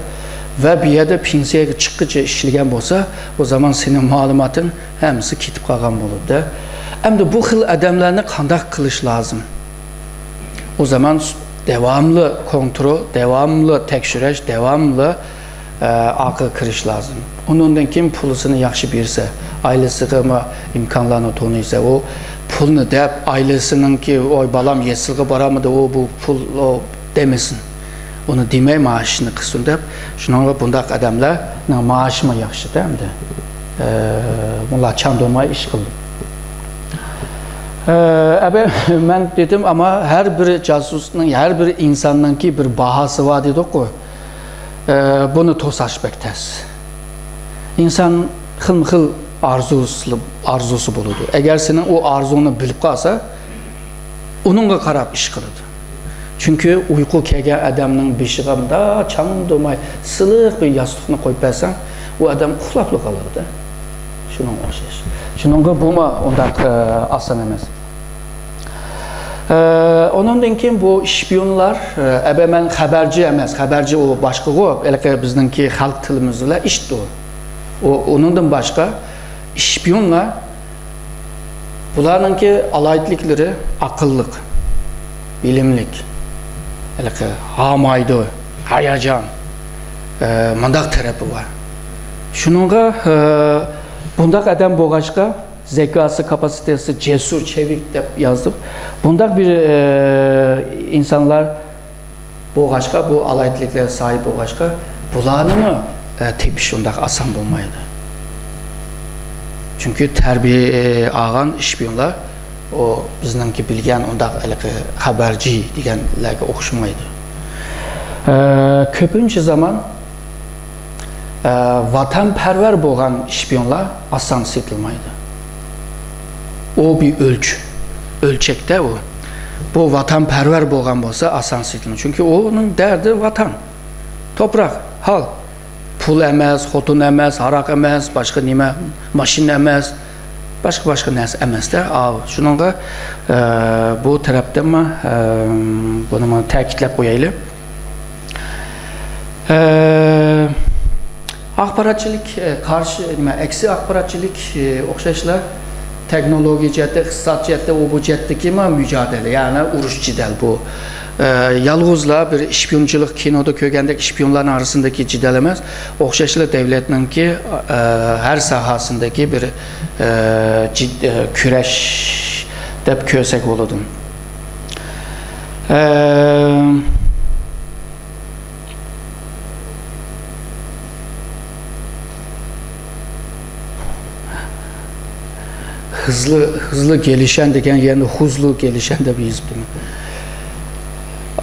ۋە بۇ يەردە پېنسىيەگە چىققىچە ئىشلىگەن بولسا، ئۇ زامان سېنىڭ مەلۇماتىڭ ھەممىسى كېتىپ قالغان بولىدۇ. ئەمدى بۇ خىل ئادەملەرنى قانداق قىلىش لازىم؟ ئۇ زامان داۋاملىق كونترول، داۋاملىق تەكشۈرۈش، داۋاملىق، ئە، ئارقىغا كىرىش لازىم. ئۇنىڭدىن كېيىن پۇلىسىنى ياخشى بېرسە، ئائىلىسىغىمۇ ئىمكانلارنى تونۇيسا، ئۇ پۇلنى دەپ، ئائىلىسىنىڭكى، «ۋاي، بالام يېسىلغا بارامدۇ، ئۇ، بۇ پۇل، ئۇ» دېمىسۇن. ئۇنى دېمەي، مائاشىنى قىلسۇن دەپ، شۇنىڭغا بۇنداق ئادەملەرنىڭ مائاشىمۇ ياخشىدا ئەمدى. ئە، مۇلا چاندۇرماي ئىش قىلدى. ئە، ئەبە، مەن دېدىم، ئەمما ھەر بىر جاسۇسنىڭ، ھەر بىر ئىنساننىڭكى بىر باھاسى بار دېدۇققۇ. ئە، بۇنى توساش بەك تەس. ئىنسان خىلمۇ خىل ئارزۇسى، ئارزۇسى بولىدۇ. ئەگەر سېنىڭ ئۇ ئارزۇڭنى بىلىپ قالسا، ئۇنىڭغا قاراپ ئىش قىلىدۇ. چۈنكى ئۇيقۇ كەلگەن ئادەمنىڭ بېشىغا مۇنداق چاندۇرماي سىلىق بىر ياستۇقنى قويۇپ بەرسەڭ، ئۇ ئادەم ئۇخلاپلا قالىدۇ. شۇنىڭغا ئوخشاش. شۇنىڭغا بۇمۇ ئۇنداق، ئە، ئاسان ئەمەس. ئە، ئۇنىڭدىن كېيىن بۇ ئىشپىيونلار، ئە، ئەبە مەن خەبەرچى ئەمەس، خەبەرچى ئۇ باشقىغۇ، ھېلىقى بىزنىڭكى خەلق تىلىمىز بىلەن ئىشت ئۇ. ئۇ، ئۇنىڭدىن باشقا ئىشپىيونلار بۇلارنىڭكى ئالاھىدىلىكلىرى ئەقىللىق، بىلىملىك، ھېلىقى ھامايدۇ، ھاياجان، ئە، مۇنداق تەرىپى بار. شۇنىڭغا، ئە، بۇنداق ئادەم بولغاچقا، زەكاسى، كاپاسىتېسى، جەسۇر، چېۋىك دەپ يازدۇق. بۇنداق بىر، ئە، ئىنسانلار بولغاچقا، بۇ ئالاھىدىلىكلەرگە ساھىب بولغاچقا، بۇلارنىمۇ، ئە، تېپىش ئۇنداق ئاسان بولمايدۇ. چۈنكى تەربىيە ئالغان ئىشپىيونلار، ئۇ بىزنىڭكى بىلگەن ئۇنداق ھېلىقى خەبەرچى دېگەنلەرگە ئوخشىمايدۇ. ئە، كۆپىنچە زامان، ئە، ۋاتانپەرۋەر بولغان ئىشپىيونلار ئاسان سېتىلمايدۇ. ئۇ بىر ئۆلچ-، ئۆلچەكتە ئۇ. بۇ ۋاتانپەرۋەر بولغان بولسا، ئاسان سېتىلىدۇ. چۈنكى ئۇنىڭ دەردى ۋاتان، توپراق، ھال. پۇل ئەمەس، خوتۇن ئەمەس، ھاراق ئەمەس، باشقا نېمە، ماشىنا ئەمەس، باشقا، باشقا نەرسە ئەمەس-دە. ئاۋۇ، شۇنىڭغا، ئە، بۇ تەرەپتىنمۇ، ئە، بۇنىمۇ تەكىتلەپ قويايلى. ئە، ئاخباراتچىلىك، ئە، قارشى، نېمە، ئەكسى ئاخباراتچىلىك، ئە، ئوخشاشلا تېخنولوگىيە جەھەتتە، ئىقتىساد جەھەتتە، ئۇ بۇ جەھەتتىكى ما مۇجادىلە، يەنى ئۇرۇش جېدەل بۇ. ئە، يالغۇزلا بىر ئىشپىيونچىلىق، كىنودا كۆرگەندەك ئىشپىيونلارنىڭ ئارىسىدىكى جېدەل ئەمەس، ئوخشاشلا دۆلەتنىڭكى، ئە، ھەر ساھەسىندىكى بىر، ئە، جىد-، ئە، كۈرەش دەپ كۆرسەك بولىدۇ. ئە، Hızlı, hızlı gelişen degan yerni huzlu gelişen deb yozibdiman.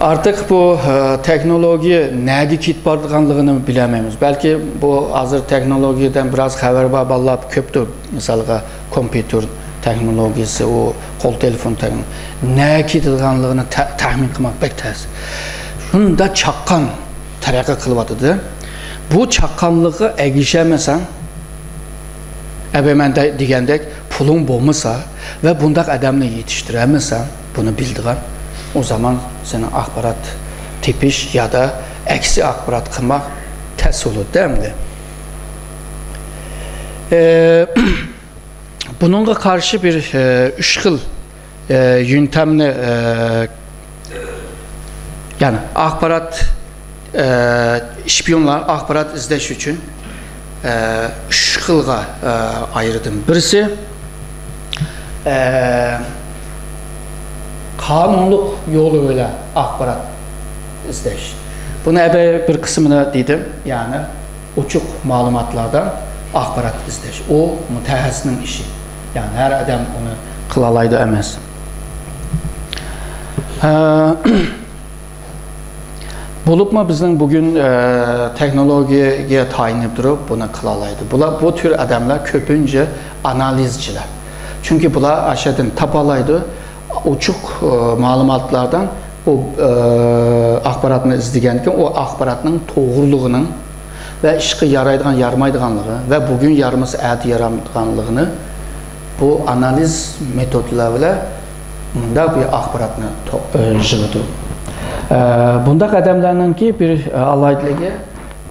Artıq bu, e, texnologiya nega ketib boradiganligini bilmaymiz. Balki bu hozir texnologiyadan biraz xabar bor bolalar ko'pdir. Misolga, kompyuter texnologiyasi, u qo'l telefon texnologiyasi nega ketadiganligini ta-, taxmin qilmoq bek tez. Shunda chaqqan taraqqiy qilyotidi. Bu chaqqanlikqa ergishilmasang, abaman de-, degandek puling bo'lmasa va bundoq odamni yetishtirolmasang, buni bildigan, u zamon seni axborot tepish yoda aksi axborot qilmoq tez bo'ladi endi. E, Buningga qarshi bir, e, uch xil, e, yöntemni, e, ya'ni axborot, e, shpionlar axborot izlash uchun, e, uch xilga, e, ayirdim. Birisi, e, qonunliq yo'li bilan axborot izlash. Buni bir qismini dedim, ya'ni ochiq ma'lumotlardan axborot izlash. U mutaxassisning ishi. Ya'ni har odam uni qila oladi emas. Ha, bo'libmi bizning bugun, e, texnologiyaga tayanib turib buni qila oladi. Bular, bu tür odamlar ko'pincha analizchilar. Chunki bular ashadan topa oladi, ochiq, e, ma'lumotlardan u, e, axborotni izlagandan keyin u axborotning to'g'riligining va ishga yaraydigan, yarmaydiganligi va bugun yaramasa, erta yaramaydiganligini bu analiz metodlar bilan mundaq bir axborotni to-, e, yig'adi. E, bundaq odamlarningki bir, e, alohidaligi,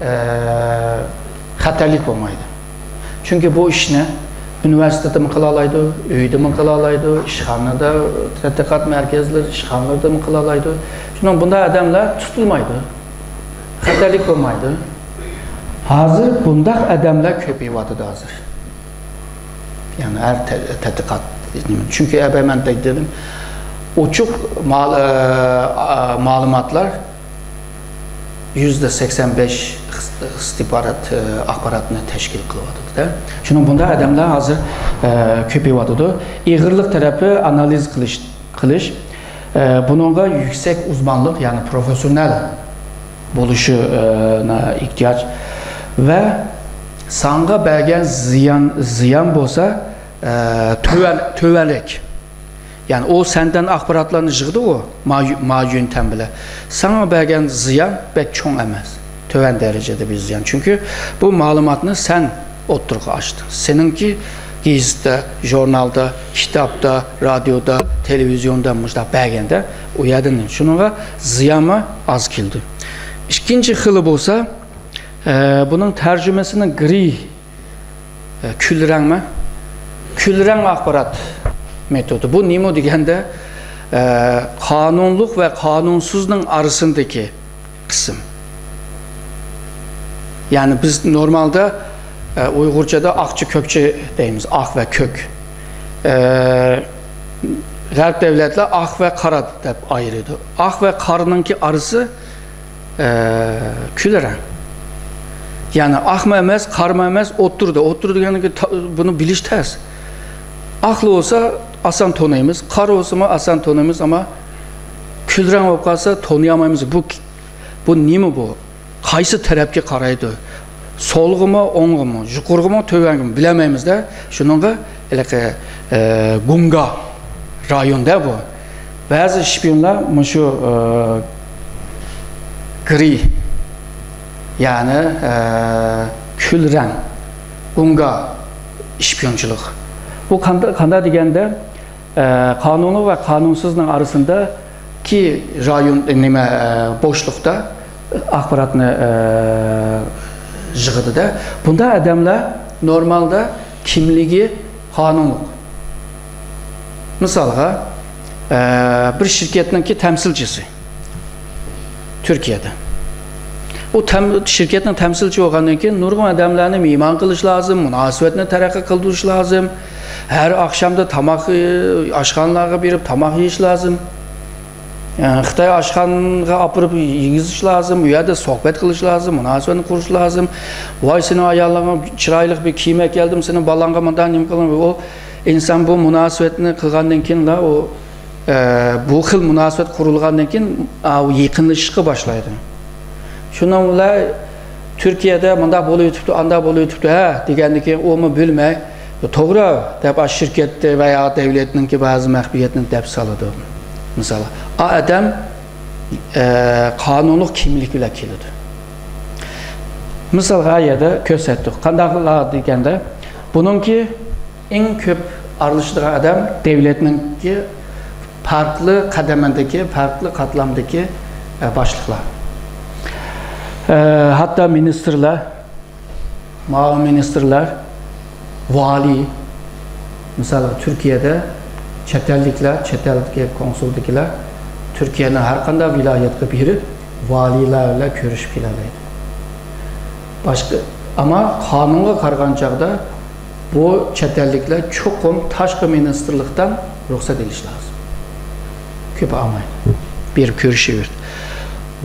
e, xatarlik bo'lmaydi. Chunki bu ishni universitetdami qila oladi, uydami qila oladi, ishxonada, tadqiqot markazlari, ishxonalardami qila oladi. Shundan bunday odamlar tutilmaydi. Xatarlik bo'lmaydi. Hozir bundaq odamlar ko'payyotidi hozir. Ya'ni har ta-, tadqiqot, chunki abaman dedim, ochiq ma'l-, e, a-, ma'lumotlar yuzda sakson besh ixtibor, e, axborotni tashkil qilyotidi-da. Shuning bunday odamlar hozir, e, ko'payyotidi. Ig'irlik tarafi analiz qilish, qilish. E, buningga yuksak uzmanlik, ya'ni professional bo'lishi, e, na-, ehtiyoj. Va sanga bergan ziyon, ziyon bo'lsa, e, to'van, to'vanlik. Ya'ni u sendan axborotlarni yig'di u, ma-, ma yöntem bilan. Sanga bergan ziyon bek cho'ng emas. To'van darajada bir ziyon. Chunki bu ma'lumotni sen o'ttirg'a ochding. Seningki gazetda, jurnalda, kitobda, radioda, televizionda mundaq berganda u yerdan shuningga ziyonmi oz keldi. Ikkinchi xili bo'lsa, e, buning tarjimasini griy, e, kulrangmi? Kulrang axborot metodi. Bu nima deganda, e, qonunliq va qonunsizning orasidagi qism. Ya'ni biz normalda, e, uyg'urchada oqchi ko'kchi deymiz, oq va ko'k. E, g'arb davlatlar oq va qora deb ayiradi. Oq va qoraningki orasi, e, kulrang. Ya'ni oqmi emas, qormi emas, o'ttirdi. O'ttirdi degani ta-, buni bilish tez. Oqli bo'lsa oson taniymiz, qora bo'lsa oson taniymiz, ammo kulrang bo'lib qolsa taniyolmaymiz. Bu, bu nima bu? Qaysi tarafga qaraydi? Solg'imi, o'ng'imi, yuqorig'imi, tövangimi bilolmaymiz-da. Shuningga iliqi, e, gumga rayonda bu. Ba'zi shpionlar mushu, e, griy, ya'ni, e, kulrang, gumga shpionchilik. Bu qanda-, qanday deganda, e, qonunli va qonunsizning orasidagi rayon, e, nima, e, bo'shliqda axborotni, e, yig'adi-da. Bunda odamlar normalda kimligi qonunli. Misolga, e, bir shirkatningki tamsilchisi Turkiyada. U tam-, shirkatning tamsilchi bo'lgandan keyin nurg'un odamlarni mehmon qilish lozim, munosabatni taraqqiy qildirish lozim. Har oqshomda tomoq, e, oshxonalarga berib tomoq yeyish lozim. E, Xitoy oshxonaga olib borib yegizish lozim, u yerda suhbat qilish lozim, munosabatni qurish lozim. Voy, seni ayolingga chiroyli bir kiyim keldim, seni balangga mundan nima qildim. U ئىنسان بۇ مۇناسىۋەتنى قىلغاندىن كېيىنلا، ئۇ، ئە، بۇ خىل مۇناسىۋەت قۇرۇلغاندىن كېيىن، ئا، ئۇ يېقىنلىشىشقا باشلايدۇ. شۇنىڭ بىلەن تۈركىيەدە مۇنداق بولۇۋېتىپتۇ، ئانداق بولۇۋېتىپتۇ، ھە، دېگەندىن كېيىن ئۇمۇ بىلمەي، توغرا دەپ، ئاشۇ شىركەتتە ۋە يا دەۋلەتنىڭكى بەزى مەخپىيەتنى دەپ سالىدۇ. مىسال، ئا ئادەم، ئە، قانۇنلۇق كىملىك بىلەن كېلىدۇ. مىسالغا، ئا يەردە كۆرسەتتۇق. قانداقلا دېگەندە، بۇنىڭكى ئەڭ كۆپ ئارىلىشىدىغان ئادەم دەۋلەتنىڭكى پەرقلىق قەدەمدىكى، پەرقلىق قاتلامدىكى، ئە، باشلىقلار. ئە، ھەتتا مىنىستىرلار، مۇئاۋىن مىنىستىرلار، ۋالىي، مىسالغا، تۈركىيەدە چەت ئەللىكلەر، چەت ئەلدىكى كونسۇلدىكىلەر تۈركىيەنىڭ ھەر قانداق ۋىلايەتكە بېرىپ، ۋالىيلار بىلەن كۆرۈشۈپ كېلەلەيدۇ. باشقا، ئەمما قانۇنغا قارىغان چاغدا بۇ چەت ئەللىكلەر چوقۇم تاشقى مىنىستىرلىقتىن رۇخسەت ئېلىش لازىم. كۆپ ئالمايدۇ. بېرىپ كۆرۈشۈۋېرىدۇ.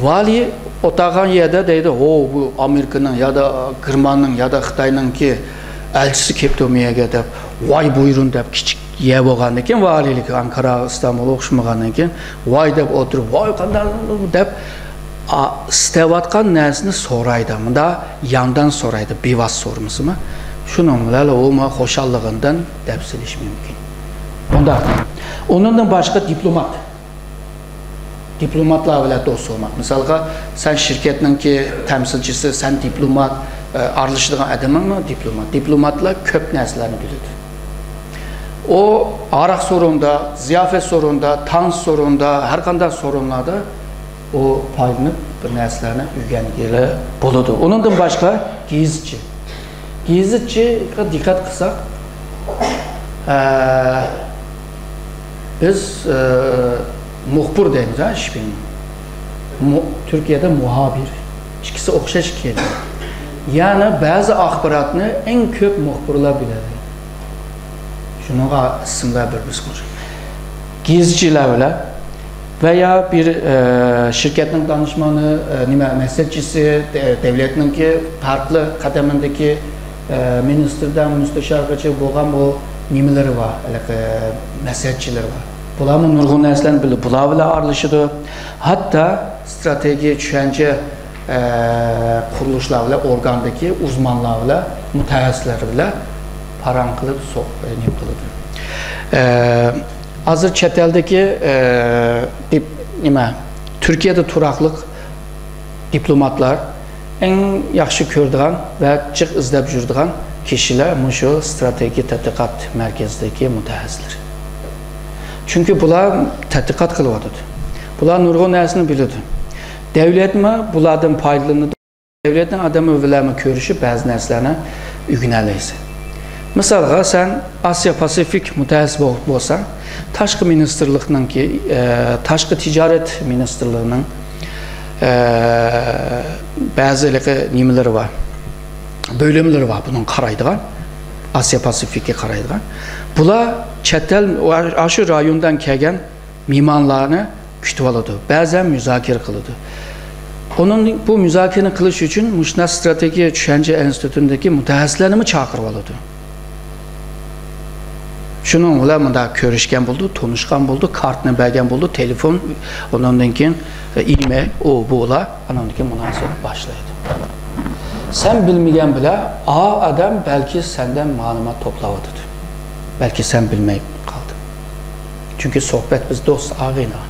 ۋالىي ئولتۇرغان يەردە دەيدۇ، ھو، بۇ ئامېرىكىنىڭ يادا گېرماننىڭ يادا خىتاينىڭكى ئەلچىسى كېلىپتۇ مۇ يەرگە دەپ، ۋاي بۇيرۇن دەپ، كىچىك يەر بولغاندىن كېيىن، ۋالىيلىك ئانكارا، ئىستانبۇل ئوخشىمىغاندىن كېيىن، ۋاي دەپ ئولتۇرۇپ، ۋاي قانداق دەپ، ئا، ئىستەۋاتقان نەرسىنى سورايدۇ. مۇندا ياندان سورايدۇ، بىۋاسىتە سورىمىسىمۇ. شۇنىڭ بىلەن ئۇمۇ خۇشاللىقىدىن دەپ سېلىش مۇمكىن. بۇنداق. ئۇنىڭدىن باشقا دىپلومات. دىپلوماتلار بىلەن دوست بولماق. مىسالغا، سەن شىركەتنىڭكى تەمسىلچىسى، سەن دىپلومات، ئە، ئارىلىشىدىغان ئادىمىڭمۇ دىپلومات. دىپلوماتلار كۆپ نەرسىلەرنى بىلىدۇ. ئۇ ھاراق سورۇندا، زىياپەت سورۇندا، تانس سورۇندا، ھەر قانداق سورۇنلاردا ئۇ پايدىلىنىپ بىر نەرسىلەرنى ئۆگەنگىلى بولىدۇ. ئۇنىڭدىن باشقا گېزىتچى. گېزىتچىگە دىققەت قىلساق، ئە، بىز، ئە، مۇخبىر دەيمىز، ھە، شپىيون. مۇ-، تۈركىيەدە مۇھابىر. ئىككىسى ئوخشاش كېلىدۇ. يەنى بەزى ئاخباراتنى ئەڭ كۆپ مۇخبىرلار بىلەلەيدۇ. شۇنىڭغا ئىسىملار بىر بىز قوشۇپ. گېزىتچىلەر بىلەن ۋە يا بىر، ئە، شىركەتنىڭ دانىشمەنى، ئە، نېمە، مەسلىھەتچىسى، دە-، دەۋلەتنىڭكى پەرقلىق قەدەمدىكى، ئە، مىنىستىردىن مۇستەشارغىچە بولغان بۇ نېمىلىرى بار، ھېلىقى مەسلىھەتچىلىرى بار. بۇلارمۇ نۇرغۇن نەرسىلەرنى بىلىدۇ. بۇلار بىلەن ئارىلىشىدۇ. ھەتتا ئىستراتېگىيە چۈشەنچە، ئە، قۇرۇلۇشلار بىلەن، ئورگاندىكى ئۇزمانلار بىلەن، مۇتەخەسسىسلەر بىلەن پاراڭ قىلىپ، سوق-، نېمە قىلىدۇ. ئە، ھازىر چەت ئەلدىكى، ئە، دىپ-، نېمە، تۈركىيەدە تۇراقلىق دىپلوماتلار ئەڭ ياخشى كۆرىدىغان ۋە جىق ئىزدەپ يۈرىدىغان كىشىلەر مۇشۇ ئىستراتېگىيە تەتقىقات مەركىزىدىكى مۇتەخەسسىسلەر. چۈنكى بۇلار تەتقىقات قىلىۋاتىدۇ. بۇلار نۇرغۇن نەرسىنى بىلىدۇ. دەۋلەتمۇ بۇلاردىن پايدىلىنىدۇ. دەۋلەتنىڭ ئادىمى بىلەنمۇ كۆرۈشۈپ، بەزى نەرسىلەرنى ئۆگىنەلەيسەن. مىسالغا، سەن ئاسىيا پاسىفىك مۇتەخەسسىسى بولۇپ بولساڭ، تاشقى مىنىستىرلىقنىڭكى، ئە، تاشقى تىجارەت مىنىستىرلىقىنىڭ، ئە، بەزى ھېلىقى نېمىلىرى بار، بۆلۈملىرى بار، بۇنىڭ قارايدىغان، ئاسىيا پاسىفىككە قارايدىغان. بۇلار چەت ئەل، ئاشۇ رايوندىن كەلگەن مېھمانلارنى كۈتۈۋالىدۇ، بەزەن مۇزاكىرە قىلىدۇ. ئۇنىڭ، بۇ مۇزاكىرىنى قىلىش ئۈچۈن مۇشۇنداق ئىستراتېگىيە چۈشەنچە ئىنستىتۇتىدىكى مۇتەخەسسىسلەرنىمۇ چاقىرىۋالىدۇ. شۇنىڭ بىلەن مۇنداق كۆرۈشكەن بولىدۇ، تونۇشقان بولىدۇ، كارتىنى بەرگەن بولىدۇ، تېلېفون، ئۇنىڭدىن كېيىن ئىمېيل، ئۇ، بۇلار، ئانىڭدىن كېيىن مۇناسىۋەت باشلايدۇ. سەن بىلمىگەن بىلەن، ئا ئادەم بەلكى سەندىن مەلۇمات توپلاۋاتىدۇ. بەلكى سەن بىلمەي قالدىڭ. چۈنكى سۆھبەت بىز دوست، ئاغىنە.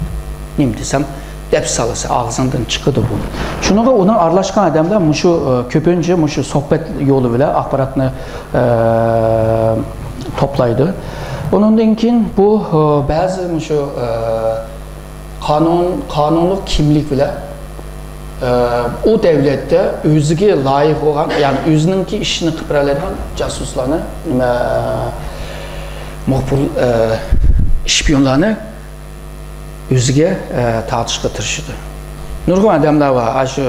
نېمە دېسەم، دەپ سالىسەن، ئاغزىڭدىن چىقىدۇ بۇ. شۇنىڭغا ئۇنىڭ ئارىلاشقان ئادەملەر مۇشۇ، ئە، كۆپىنچە مۇشۇ سۆھبەت يولى بىلەن ئاخباراتنى، ئە، توپلايدۇ. ئۇنىڭدىن كېيىن بۇ، ئە، بەزى مۇشۇ، ئە، قانۇن، قانۇنلۇق كىملىك بىلەن، ئە، ئۇ دەۋلەتتە ئۆزىگە لايىق بولغان، يەنى ئۆزىنىڭكى ئىشىنى قىلىپ بېرەلەيدىغان جاسۇسلارنى، نېمە، مۇخبىر، ئە، شپىيونلارنى ئۆزىگە، ئە، تارتىشقا تىرىشىدۇ. نۇرغۇن ئادەملەر بار، ئاشۇ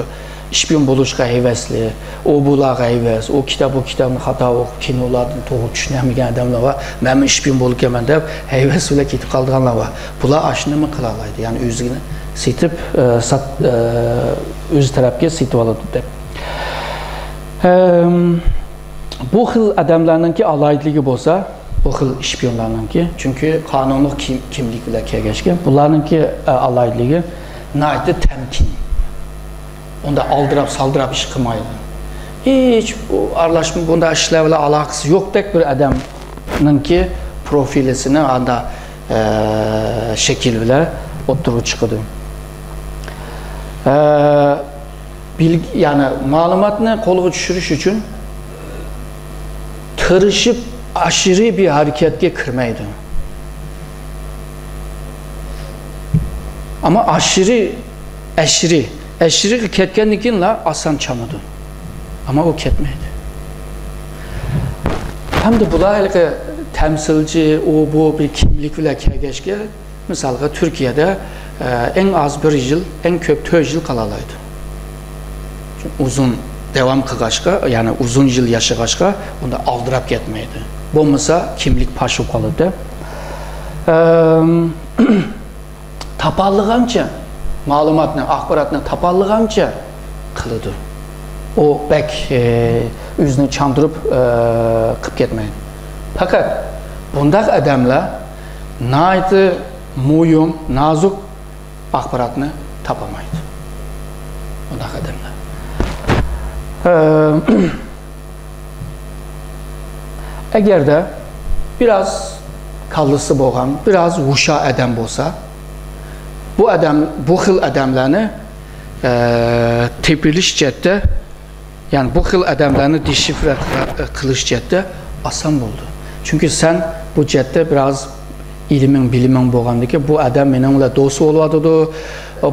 شپىيون بولۇشقا ھەۋەسلىك، ئۇ بۇلارغا ھەۋەس، ئۇ كىتاب، بۇ كىتابنى خاتا ئوقۇپ، كىنولاردىن توغرا چۈشىنەلمىگەن ئادەملەر بار. مەنمۇ شپىيون بولىدىكەنمەن دەپ ھەۋەس بىلەن كېتىپ قالىدىغانلار بار. بۇلار ئاشۇنىمۇ قىلالايدۇ. يەنى ئۆزىنى سېتىپ، ئە، سات-، ئە، ئۆز تەرەپكە سېتىۋالىدۇ دەپ. ئەم، بۇ خىل ئادەملەرنىڭكى ئالاھىدىلىكى بولسا، بۇ خىل شپىيونلارنىڭكى، چۈنكى قانۇنلۇق كىم-، كىملىك بىلەن كەلگەچكە، بۇلارنىڭكى، ئە، ئالاھىدىلىكى ناھايىتى تەمكىن. ئۇنداق ئالدىراپ-سالدىراپ ئىش قىلمايدۇ. ھېچ بۇ ئارىلاشما، بۇنداق ئىشلار بىلەن ئالاقىسى يوقتەك بىر ئادەمنىڭكى پروفىلىسىنى ئاندا، ئە، شەكىل بىلەن ئوتتۇرىغا چىقىدۇ. ئە، بىل-، يەنى مەلۇماتنى قولغا چۈشۈرۈش ئۈچۈن تىرىشىپ ئاشىرى بىر ھەرىكەتكە كىرمەيدۇ. ئەمما ئاشىرى، ئەشىرى، ئەشىرىگە كەتكەندىن كېيىنلا ئاسان چانىدۇ. ئەمما ئۇ كەتمەيدۇ. ھەمدە بۇلار ھېلىقى تەمسىلچى، ئۇ، بۇ بىر كىملىك بىلەن كەلگەچكە، مىسالغا، تۈركىيەدە، ئە، ئەڭ ئاز بىر يىل، ئەڭ كۆپ تۆت يىل قالالايدۇ. ئۇزۇن داۋام قىلغاچقا، يەنى ئۇزۇن يىل ياشىغاچقا، ئۇندا ئالدىراپ كەتمەيدۇ. بولمىسا، كىملىك پاش بولۇپ قالىدۇ. ئەم، تاپالىغانچە، مەلۇماتنى، ئاخباراتنى تاپالىغانچە قىلىدۇ. ئۇ بەك، ئە، ئۆزىنى چاندۇرۇپ، ئە، قىلىپ كەتمەيدۇ. پەقەت بۇنداق ئادەملەر ناھايىتى مۇھىم، نازۇك ئاخباراتنى تاپالمايدۇ. بۇنداق ئادەملەر. ئە، ئەگەردە بىراز كاللىسى بولغان، بىراز ھوشيار ئادەم بولسا، بۇ ئادەم، بۇ خىل ئادەملەرنى، ئە، تېپىلىش جەھەتتە، يەنى بۇ خىل ئادەملەرنى دېشىفرە قىلىش جەھەتتە ئاسان بولىدۇ. چۈنكى سەن بۇ جەھەتتە بىراز ئىلمىڭ، بىلىمىڭ بولغاندىكىن، بۇ ئادەم مېنىڭ بىلەن دوست بولۇۋاتىدۇ،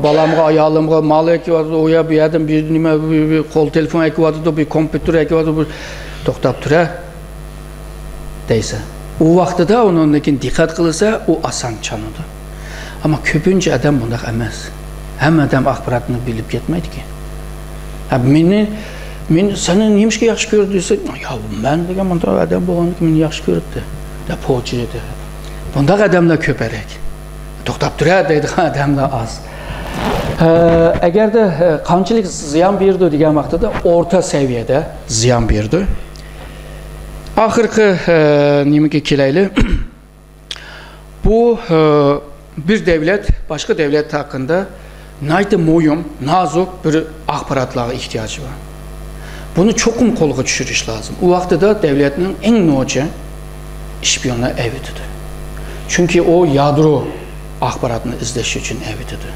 بالامغا، ئايالىمغا مال ئەكىۋاتىدۇ، ئۇ يەر، بۇ يەردىن بىر نېمە، بىر، بىر قول تېلېفون ئەكىۋاتىدۇ، بىر كومپيۇتېر ئەكىۋاتىدۇ، بىر، توختاپ تۇرە دەيسەن. ئۇ ۋاقتىدا ئۇنىڭدىن كېيىن دىققەت قىلسا، ئۇ ئاسان چانىدۇ. ئەمما كۆپىنچە ئادەم بۇنداق ئەمەس. ھەممە ئادەم ئاخباراتنى بىلىپ كەتمەيدىكەن. ھە، مېنى، مېنى سېنى نېمىشقا ياخشى كۆردى دېسە، يا، مەن دېگەن مۇنداق ئادەم بولغاندىكىن مېنى ياخشى كۆرۈپتۇ، دەپ پوچى ئىدى. بۇنداق ئادەملەر كۆپرەك. توختاپ تۇرە دەيدىغان ئادەملەر ئاز. ئە، ئەگەردە، ئە، قانچىلىك زىيان بېرىدۇ دېگەن ۋاقتىدا ئورتا سەۋىيەدە زىيان بېرىدۇ. ئاخىرقى، ئە، نېمىگە كېلەيلى؟ بۇ، ئە، بىر دەۋلەت باشقا دەۋلەت ھەققىدە ناھايىتى مۇھىم، نازۇك بىر ئاخباراتلارغا ئېھتىياجى بار. بۇنى چوقۇم قولغا چۈشۈرۈش لازىم. ئۇ ۋاقتىدا دەۋلەتنىڭ ئەڭ نوچى شپىيونلار ئەۋېتىدۇ. چۈنكى ئۇ يادرو ئاخباراتنى ئىزدەش ئۈچۈن ئەۋېتىدۇ.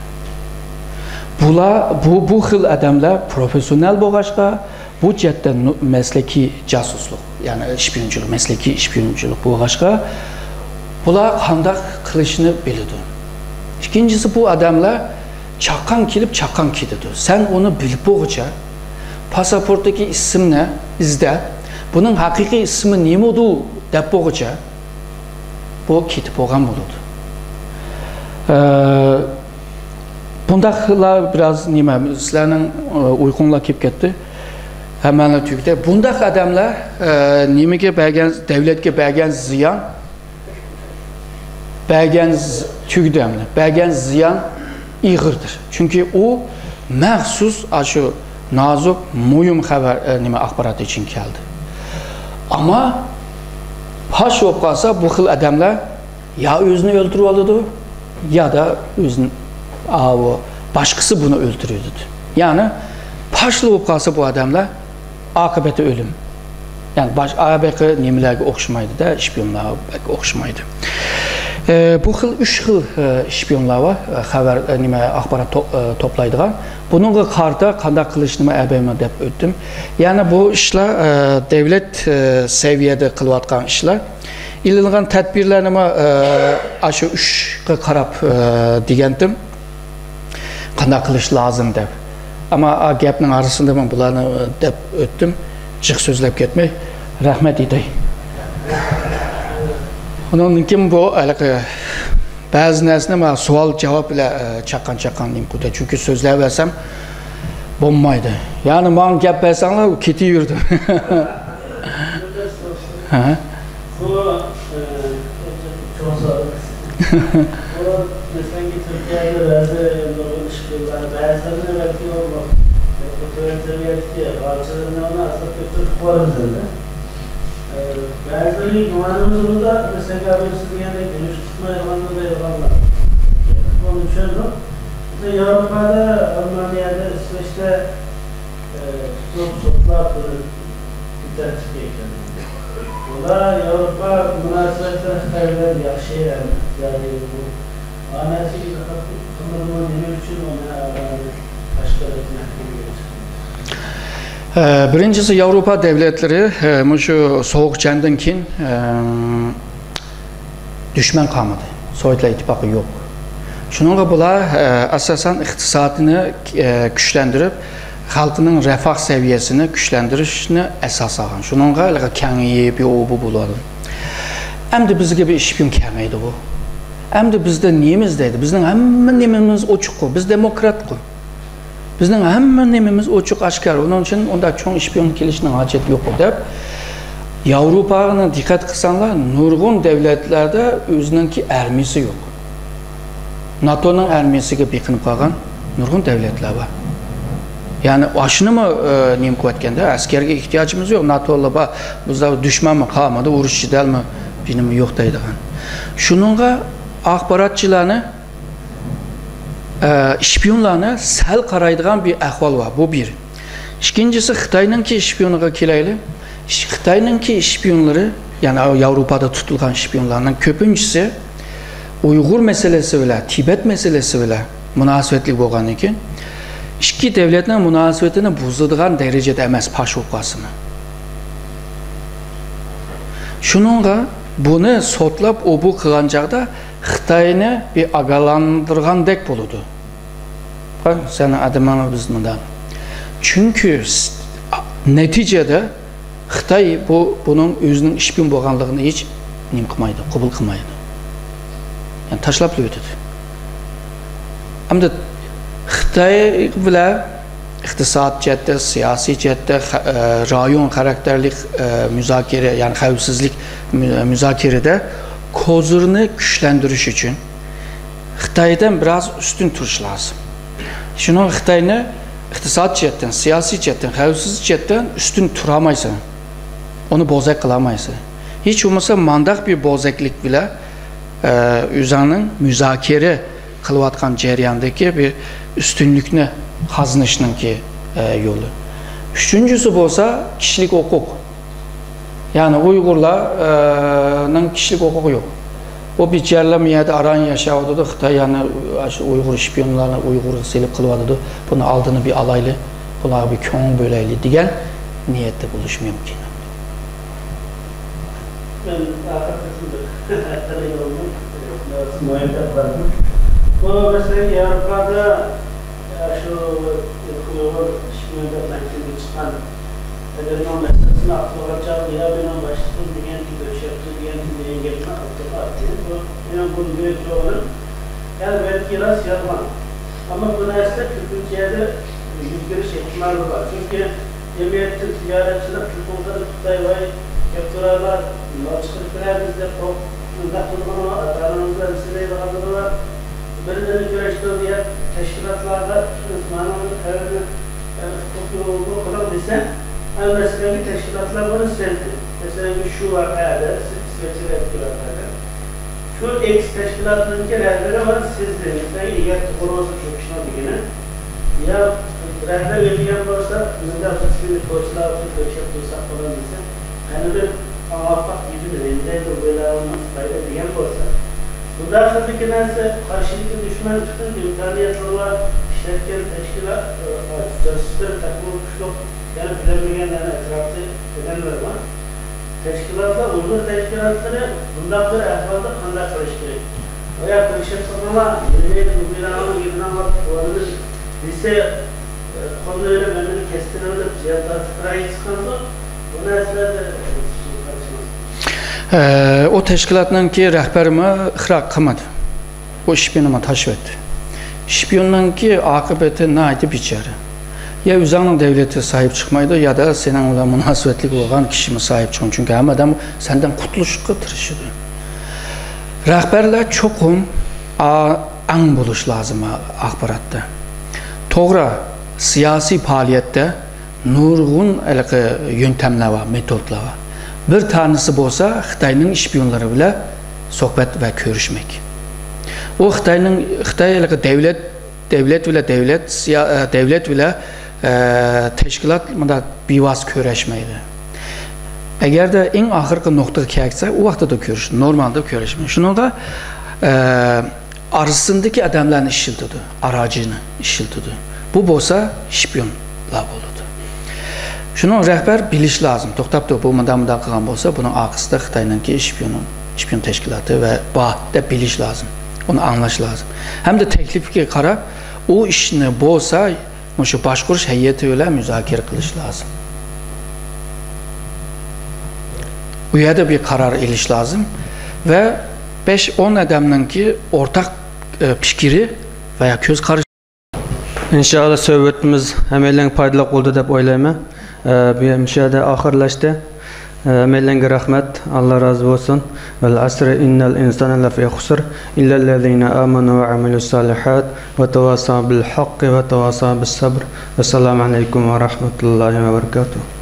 بۇلار، بۇ، بۇ خىل ئادەملەر پروفېسسىونال بولغاچقا، بۇ جەھەتتە نۇ-، مەسلىكىي جاسۇسلۇق، يەنى شپىيونچىلىق، مەسلىكىي شپىيونچىلىق بولغاچقا، بۇلار قانداق قىلىشنى بىلىدۇ. ئىككىنچىسى، بۇ ئادەملەر چاققان كېلىپ، چاققان كېتىدۇ. سەن ئۇنى بىلىپ بولغۇچە، پاسپورتتىكى ئىسىمنى ئىزدەپ، بۇنىڭ ھەقىقىي ئىسمى نېمىدۇ دەپ بولغۇچە، بۇ كېتىپ بولغان بولىدۇ. ئە، بۇنداقلار بىراز نېمە، سىلەرنىڭ، ئە، ئۇيقۇڭلار كېلىپ كەتتى. ھەممەڭلار تۈگىدى. بۇنداق ئادەملەر، ئە، نېمىگە بەرگەن، دەۋلەتكە بەرگەن زىيان، بەرگەن ز-، تۈگىدى ئەمدى. بەرگەن زىيان ئېغىردىر. چۈنكى ئۇ مەخسۇس ئاشۇ نازۇك، مۇھىم خەۋەر، ئە، نېمە، ئاخبارات ئۈچۈن كەلدى. ئەمما پاش بولۇپ قالسا، بۇ خىل ئادەملەر يا ئۆزىنى ئۆلتۈرۈۋالىدۇ، يادا ئۆزىنى، ئاۋۇ، باشقىسى بۇنى ئۆلتۈرۈۋېتىدۇ. يەنى پاشلا بولۇپ قالسا بۇ ئادەملەر، ئاقىۋىتى ئۆلۈم. يەنى باش-، ئا، بېقى نېمىلەرگە ئوخشىمايدۇ-دە، شپىيونلارغا بەك ئوخشىمايدۇ. ئە، بۇ خىل، ئۈچ خىل، ئە، شپىيونلار بار، ئە، خەۋەر، ئە، نېمە، ئاخبارات تو-، ئە، توپلايدىغان. بۇنىڭغا قارىتا قانداق قىلىشنى مەن ئەبەيمەن دەپ ئۆتتۈم. يەنى بۇ ئىشلار، ئە، دەۋلەت، ئە، سەۋىيەدە قىلىۋاتقان ئىشلار. ئېلىنغان تەدبىرلەرنىمۇ، ئە، ئاشۇ ئۈچكە قاراپ، ئە، دېگەنتىم. قانداق قىلىش لازىم دەپ. ئەمما، ئا، گەپنىڭ ئارىسىدا مەن بۇلارنى، ئە، دەپ ئۆتتۈم. جىق سۆزلەپ كەتمەي، رەھمەت ئېيتاي. ئۇنىڭدىن كېيىن بۇ ھېلىقى بەزى نەرسىنى مانا سوئال جاۋاب بىلەن، ئە، چاققان-چاققان نېمە قىلدى. چۈنكى سۆزلەۋەرسەم بولمايدۇ. يەنى ماڭا گەپ بەرسەڭلار، ئۇ كېتىۋېرىدۇ. ھە؟ بۇ، ئە، چوڭ سوئال. بۇ، مەسىلەن، تۈركىيەدە بەزى نۇرغۇن ئىشقىللار، بەزىلىرىنى بەلكى ئۇ، بۇ تۆۋەن سەۋىيەدىكى غالچىلىرىنى ئازراق كۆتۈرۈپ قويىمىز ئەمدى. بەزىلىرى گۇمانىمىز بولىدۇ، مەسىلەن، ئەبۇ سىز دېگەندەك، دېمىشقا چىقمايدىغاندا دەيدىغانلار. ئۇنى چۈشەندۇق. بىز ياۋروپادا، ئالمانىيەدە، ئىسۋېچتە، ئە، تۇتۇپ، سوتلاپ، بىر بىتەرتىپكە كەلدى. ئۇلار ياۋروپا مۇناسىۋەتلىرى خىتاي بىلەن ياخشى ئەمەس. يەنى بۇ ئانەسىگە دىققەت قىلمىدىمۇ، نېمە ئۈچۈن ئۇنى ئەۋەتمەي تاشقىرىدىن مەھكىمىگە چىقتى؟ ئە، بىرىنچىسى، ياۋروپا دۆلەتلىرى، ئە، مۇشۇ سوغۇق جەڭدىن كېيىن، ئە، دۈشمەن قالمىدى. سوۋېتلار ئىتتىپاقى يوق. شۇنىڭغا بۇلار، ئە، ئاساسەن ئىقتىسادىنى، ئە، كۈچلەندۈرۈپ، خەلقنىڭ رەفاھ سەۋىيەسىنى كۈچلەندۈرۈشنى ئاساس ئالغان. شۇنىڭغا ھېلىقى كېڭىيىپ، ئۇ بۇ بولىدۇ. ئەمدى بىزگە بىر ئىشپىيون كەلمەيدىغۇ. ئەمدى بىزدە نېمىز دەيدۇ؟ بىزنىڭ ھەممە نېمىمىز ئوچۇققۇ. بىز دېموكراتقۇ. بىزنىڭ ھەممە نېمىمىز ئوچۇق ئاشكارا. ئۇنىڭ ئۈچۈن ئۇنداق چوڭ ئىشپىيون كېلىشنىڭ ھاجىتى يوققۇ دەپ، ياۋروپاغا دىققەت قىلساڭلار، نۇرغۇن دۆلەتلەردە ئۆزىنىڭكى ئارمىيىسى يوق. ناتونىڭ ئارمىيىسىگە بېقىنىپ قالغان نۇرغۇن دۆلەتلەر بار. يەنى ئاشۇنىمۇ، ئە، نېمە قىلىۋەتكەندە، ئەسكەرگە ئېھتىياجىمىز يوق، ناتولار بار، بىزلەر دۈشمەنمۇ قالمىدى، ئۇرۇش جېدەلمۇ بىنىمۇ يوق دەيدىغان. شۇنىڭغا ئاخباراتچىلارنى، ئە، ئىشپىيونلارنى سەل قارايدىغان بىر ئەھۋال بار، بۇ بىر. ئىككىنچىسى، خىتاينىڭكى ئىشپىيونىغا كېلەيلى. ئىش-، خىتاينىڭكى ئىشپىيونلىرى، يەنى ياۋروپادا تۇتۇلغان ئىشپىيونلارنىڭ كۆپىنچىسى ئۇيغۇر مەسىلىسى بىلەن، تىبەت مەسىلىسى بىلەن مۇناسىۋەتلىك بولغاندىن كېيىن، ئىككى دۆلەتنىڭ مۇناسىۋىتىنى بۇزىدىغان دەرىجىدە ئەمەس، پاش بولۇپ قالسىمۇ. شۇنىڭغا بۇنى سوتلاپ ئوبۇ قىلغان چاغدا خىتاينى بىر ئاگاھلاندۇرغاندەك بولىدۇ. قاراڭ، سەن ئادىمىڭنى بىز مۇنداق. چۈنكى س-، نەتىجىدە خىتاي بۇ، بۇنىڭ ئۆزىنىڭ ئىشپىيون بولغانلىقىنى ھېچ نېمە قىلمايدۇ، قوبۇل قىلمايدۇ. يەنى تاشلاپلا ئۆتىدۇ. ئەمدى خىتاي بىلەن ئىقتىساد جەھەتتە، سىياسىي جەھەتتە، خە-، ئە، رايون خاراكتېرلىك، ئە، مۇزاكىرە، يەنى خەۋپسىزلىك مۇ-، مۇزاكىرىدە كوزىرنى كۈچلەندۈرۈش ئۈچۈن خىتايدىن بىراز ئۈستۈن تۇرۇش لازىم. شۇنىڭ خىتاينى ئىقتىساد جەھەتتىن، سىياسىي جەھەتتىن، خەۋپسىزلىك جەھەتتىن ئۈستۈن تۇرالمايسەن. ئۇنى بوزەك قىلالمايسەن. ھېچ بولمىسا مانداق بىر بوزەكلىك بىلەن، ئە، ئۆزۈڭنىڭ مۇزاكىرە قىلىۋاتقان جەرياندىكى بىر ئۈستۈنلۈكنى قازىنىشنىڭكى، ئە، يولى. ئۈچىنچىسى بولسا كىشىلىك ھوقۇق. يەنى ئۇيغۇرلار، ئە، نىڭ كىشىلىك ھوقۇقى يوق. ئۇ بىچارىلار بۇ يەردە ئاران ياشاۋاتىدۇ. خىتاي يەنە شۇ ئۇيغۇر شپىيونلارنى ئۇيغۇرغا سېلىپ قىلىۋاتىدۇ. بۇنى ئالدىنى بىر ئالايلى، بۇلارغا بىر كۆڭۈل بۆلەيلى دېگەن نىيەتتە بولۇشى مۇمكىن. مەن ئاخىرقى قىسىمدا مۇھىم دەپ قارىدىم. بۇ مەسىلە ياۋروپادا، ئە، شۇ ئۇيغۇر ئىشمەن دەپ مەھكىمىگە چىققان ئەدەمنىڭ مەسىلىسىنى ئاقلىغان چاغدا، يا مېنىڭ باشلىقىم دېگەن، كۆرۈشەتتى دېگەن، دېگەن گەپنى ئاقلىغان. بۇ مېنىڭ بۇ مۇھىم سوئالىم. ئەلۋەتتە، راست يالغان. ئەمما بۇ نەرسە كۆپىنچە يەردە يۈز بېرىش ئېھتىمالى بار. چۈنكى جەمئىيەتتە زىيارەتچىلەر تېلېفون قىلىپ، خىتاي ۋاي كەپتۇرالار مال چىقىرىپ بېرەمىز دەپ قورقۇپ، ئۇنداق قىلغىنى بار، ئاتا-ئانىڭىزغا ئەمسىلەيدىغانلىرى بار. بىرلىرىنى كۆرۈشتۈرۈپ، يا تەشكىلاتلارغا مانا خەۋەرنى قىلىپ قىلىڭ دېسە، ئەمما مەسىلەنكى تەشكىلاتلار بۇنى سەزدى. مەسىلەنكى شۇ ۋەقەدە، سىز ئىسكەندەر ۋەقەدە. شۇ ئېكس تەشكىلاتنىڭكى رەھبىرى مانا سىزدى. مەسىلەن، ئىگە تۇغۇلغۇسى شۇ كىشىنىڭ دېگىنى. يا رەھبەر ئۆتكەن بولسا، مۇنداق بىز سىزنى تويچىلار ئۈچۈن تۆشەپ تۇرساق بولامدۇ دېسە، قېنى بىر ئاڭلاپ باق دېدىم، نېمە دەيدۇ، بۇ ئىلاھىمىز خىتايدا دېگەن بولسا. بۇنداق خىلدىكى نەرسە قارشىدىكى دۈشمەن پۈتۈن ئىمكانىيەتلىرى بار، ئىشلەتكەن تەشكىلات، ئە، جاسۇسلىرى تېخىمۇ كۈچلۈك، يەنە بىلەلمىگەن، يەنە ئەتراپتا ئادەملەر بار. تەشكىلاتلار، ئۇيغۇر تەشكىلاتلىرى بۇنداق بىر ئەھۋالدا قانداق قىلىش كېرەك؟ بايا بىر شەپ قىلغانلار، نېمە دەيدۇ، بۇ بىنانىڭ يېنىنى ئاڭلاپ قۇۋانىمىز دېسە، قولىنى ئېلىپ، مەن مېنى كەستىن ئېلىپ، زىيارەت تارتىپ كىرايە چىقامدۇ؟ بۇ نەرسىلەردە ئە، ئۇ تەشكىلاتنىڭكى رەھبىرىمۇ ئىقرار قىلمىدى. ئۇ شپىيونىمۇ تاشلىۋەتتى. شپىيوننىڭكى ئاقىۋىتى ناھايىتى بىچارە. يا ئۆزۈڭنىڭ دۆلىتى ساھىب چىقمايدۇ، يا دا سېنىڭ بىلەن مۇناسىۋەتلىك بولغان كىشىمۇ ساھىب چىقمايدۇ. چۈنكى ھەممە ئادەم سەندىن قۇتۇلۇشقا تىرىشىدۇ. رەھبەرلەر چوقۇم ئا-، ئەڭ بولۇش لازىم ئاخباراتتا. توغرا، سىياسىي پائالىيەتتە نۇرغۇن ھېلىقى يۆنتەملەر بار، مېتودلار بار. بىر تانىسى بولسا خىتاينىڭ شپىيونلىرى بىلەن سۆھبەت ۋە كۆرۈشمەك. ئۇ خىتاينىڭ، خىتاي ھېلىقى دەۋلەت، دەۋلەت بىلەن دەۋلەت سىيا-، ئە، دەۋلەت بىلەن، ئە، تەشكىلات مۇنداق بىۋاسىتە كۆرۈشمەيدۇ. ئەگەردە ئەڭ ئاخىرقى نۇقتىغا كەلسە، ئۇ ۋاقتىدا كۆرۈش، نورمالدا كۆرۈشمەيدۇ. شۇنىڭدا، ئە، ئارىسىندىكى ئادەملەرنى ئىشلىتىدۇ، ئاراچىنى ئىشلىتىدۇ. بۇ بولسا شپىيونلار بولىدۇ. شۇنىڭ رەھبەر بىلىش لازىم. توختاپتۇ، بۇ مۇنداق، مۇنداق قىلغان بولسا، بۇنىڭ ئارقىسىدا خىتاينىڭكى شپىيون، شپىيون تەشكىلاتى ۋە بار دەپ بىلىش لازىم. ئۇنى ئاڭلاش لازىم. ھەمدە تەكلىپكە قاراپ، ئۇ ئىشنى بولسا، مۇشۇ باشقۇرۇش ھەيئىتى بىلەن مۇزاكىرە قىلىش لازىم. ئۇ يەردە بىر قارار ئېلىش لازىم ۋە بەش ئون ئادەمنىڭكى ئورتاق، ئە، پىكرى ۋە كۆز قارىشى. ئىنشائاللا، سۆھبىتىمىز ھەممەيلەنگە پايدىلىق بولدى دەپ ئويلايمەن. ئە، بۇ يەر، مۇشۇ يەردە ئاخىرلاشتى. ئە، ھەممەيلەنگە رەھمەت، ئاللا رازى بولسۇن. والعصر إن الإنسان لفي خسر إلا الذين آمنوا وعملوا الصالحات وتواصوا بالحق وتواصوا بالصبر. والسلام عليكم ورحمة الله وبركاته.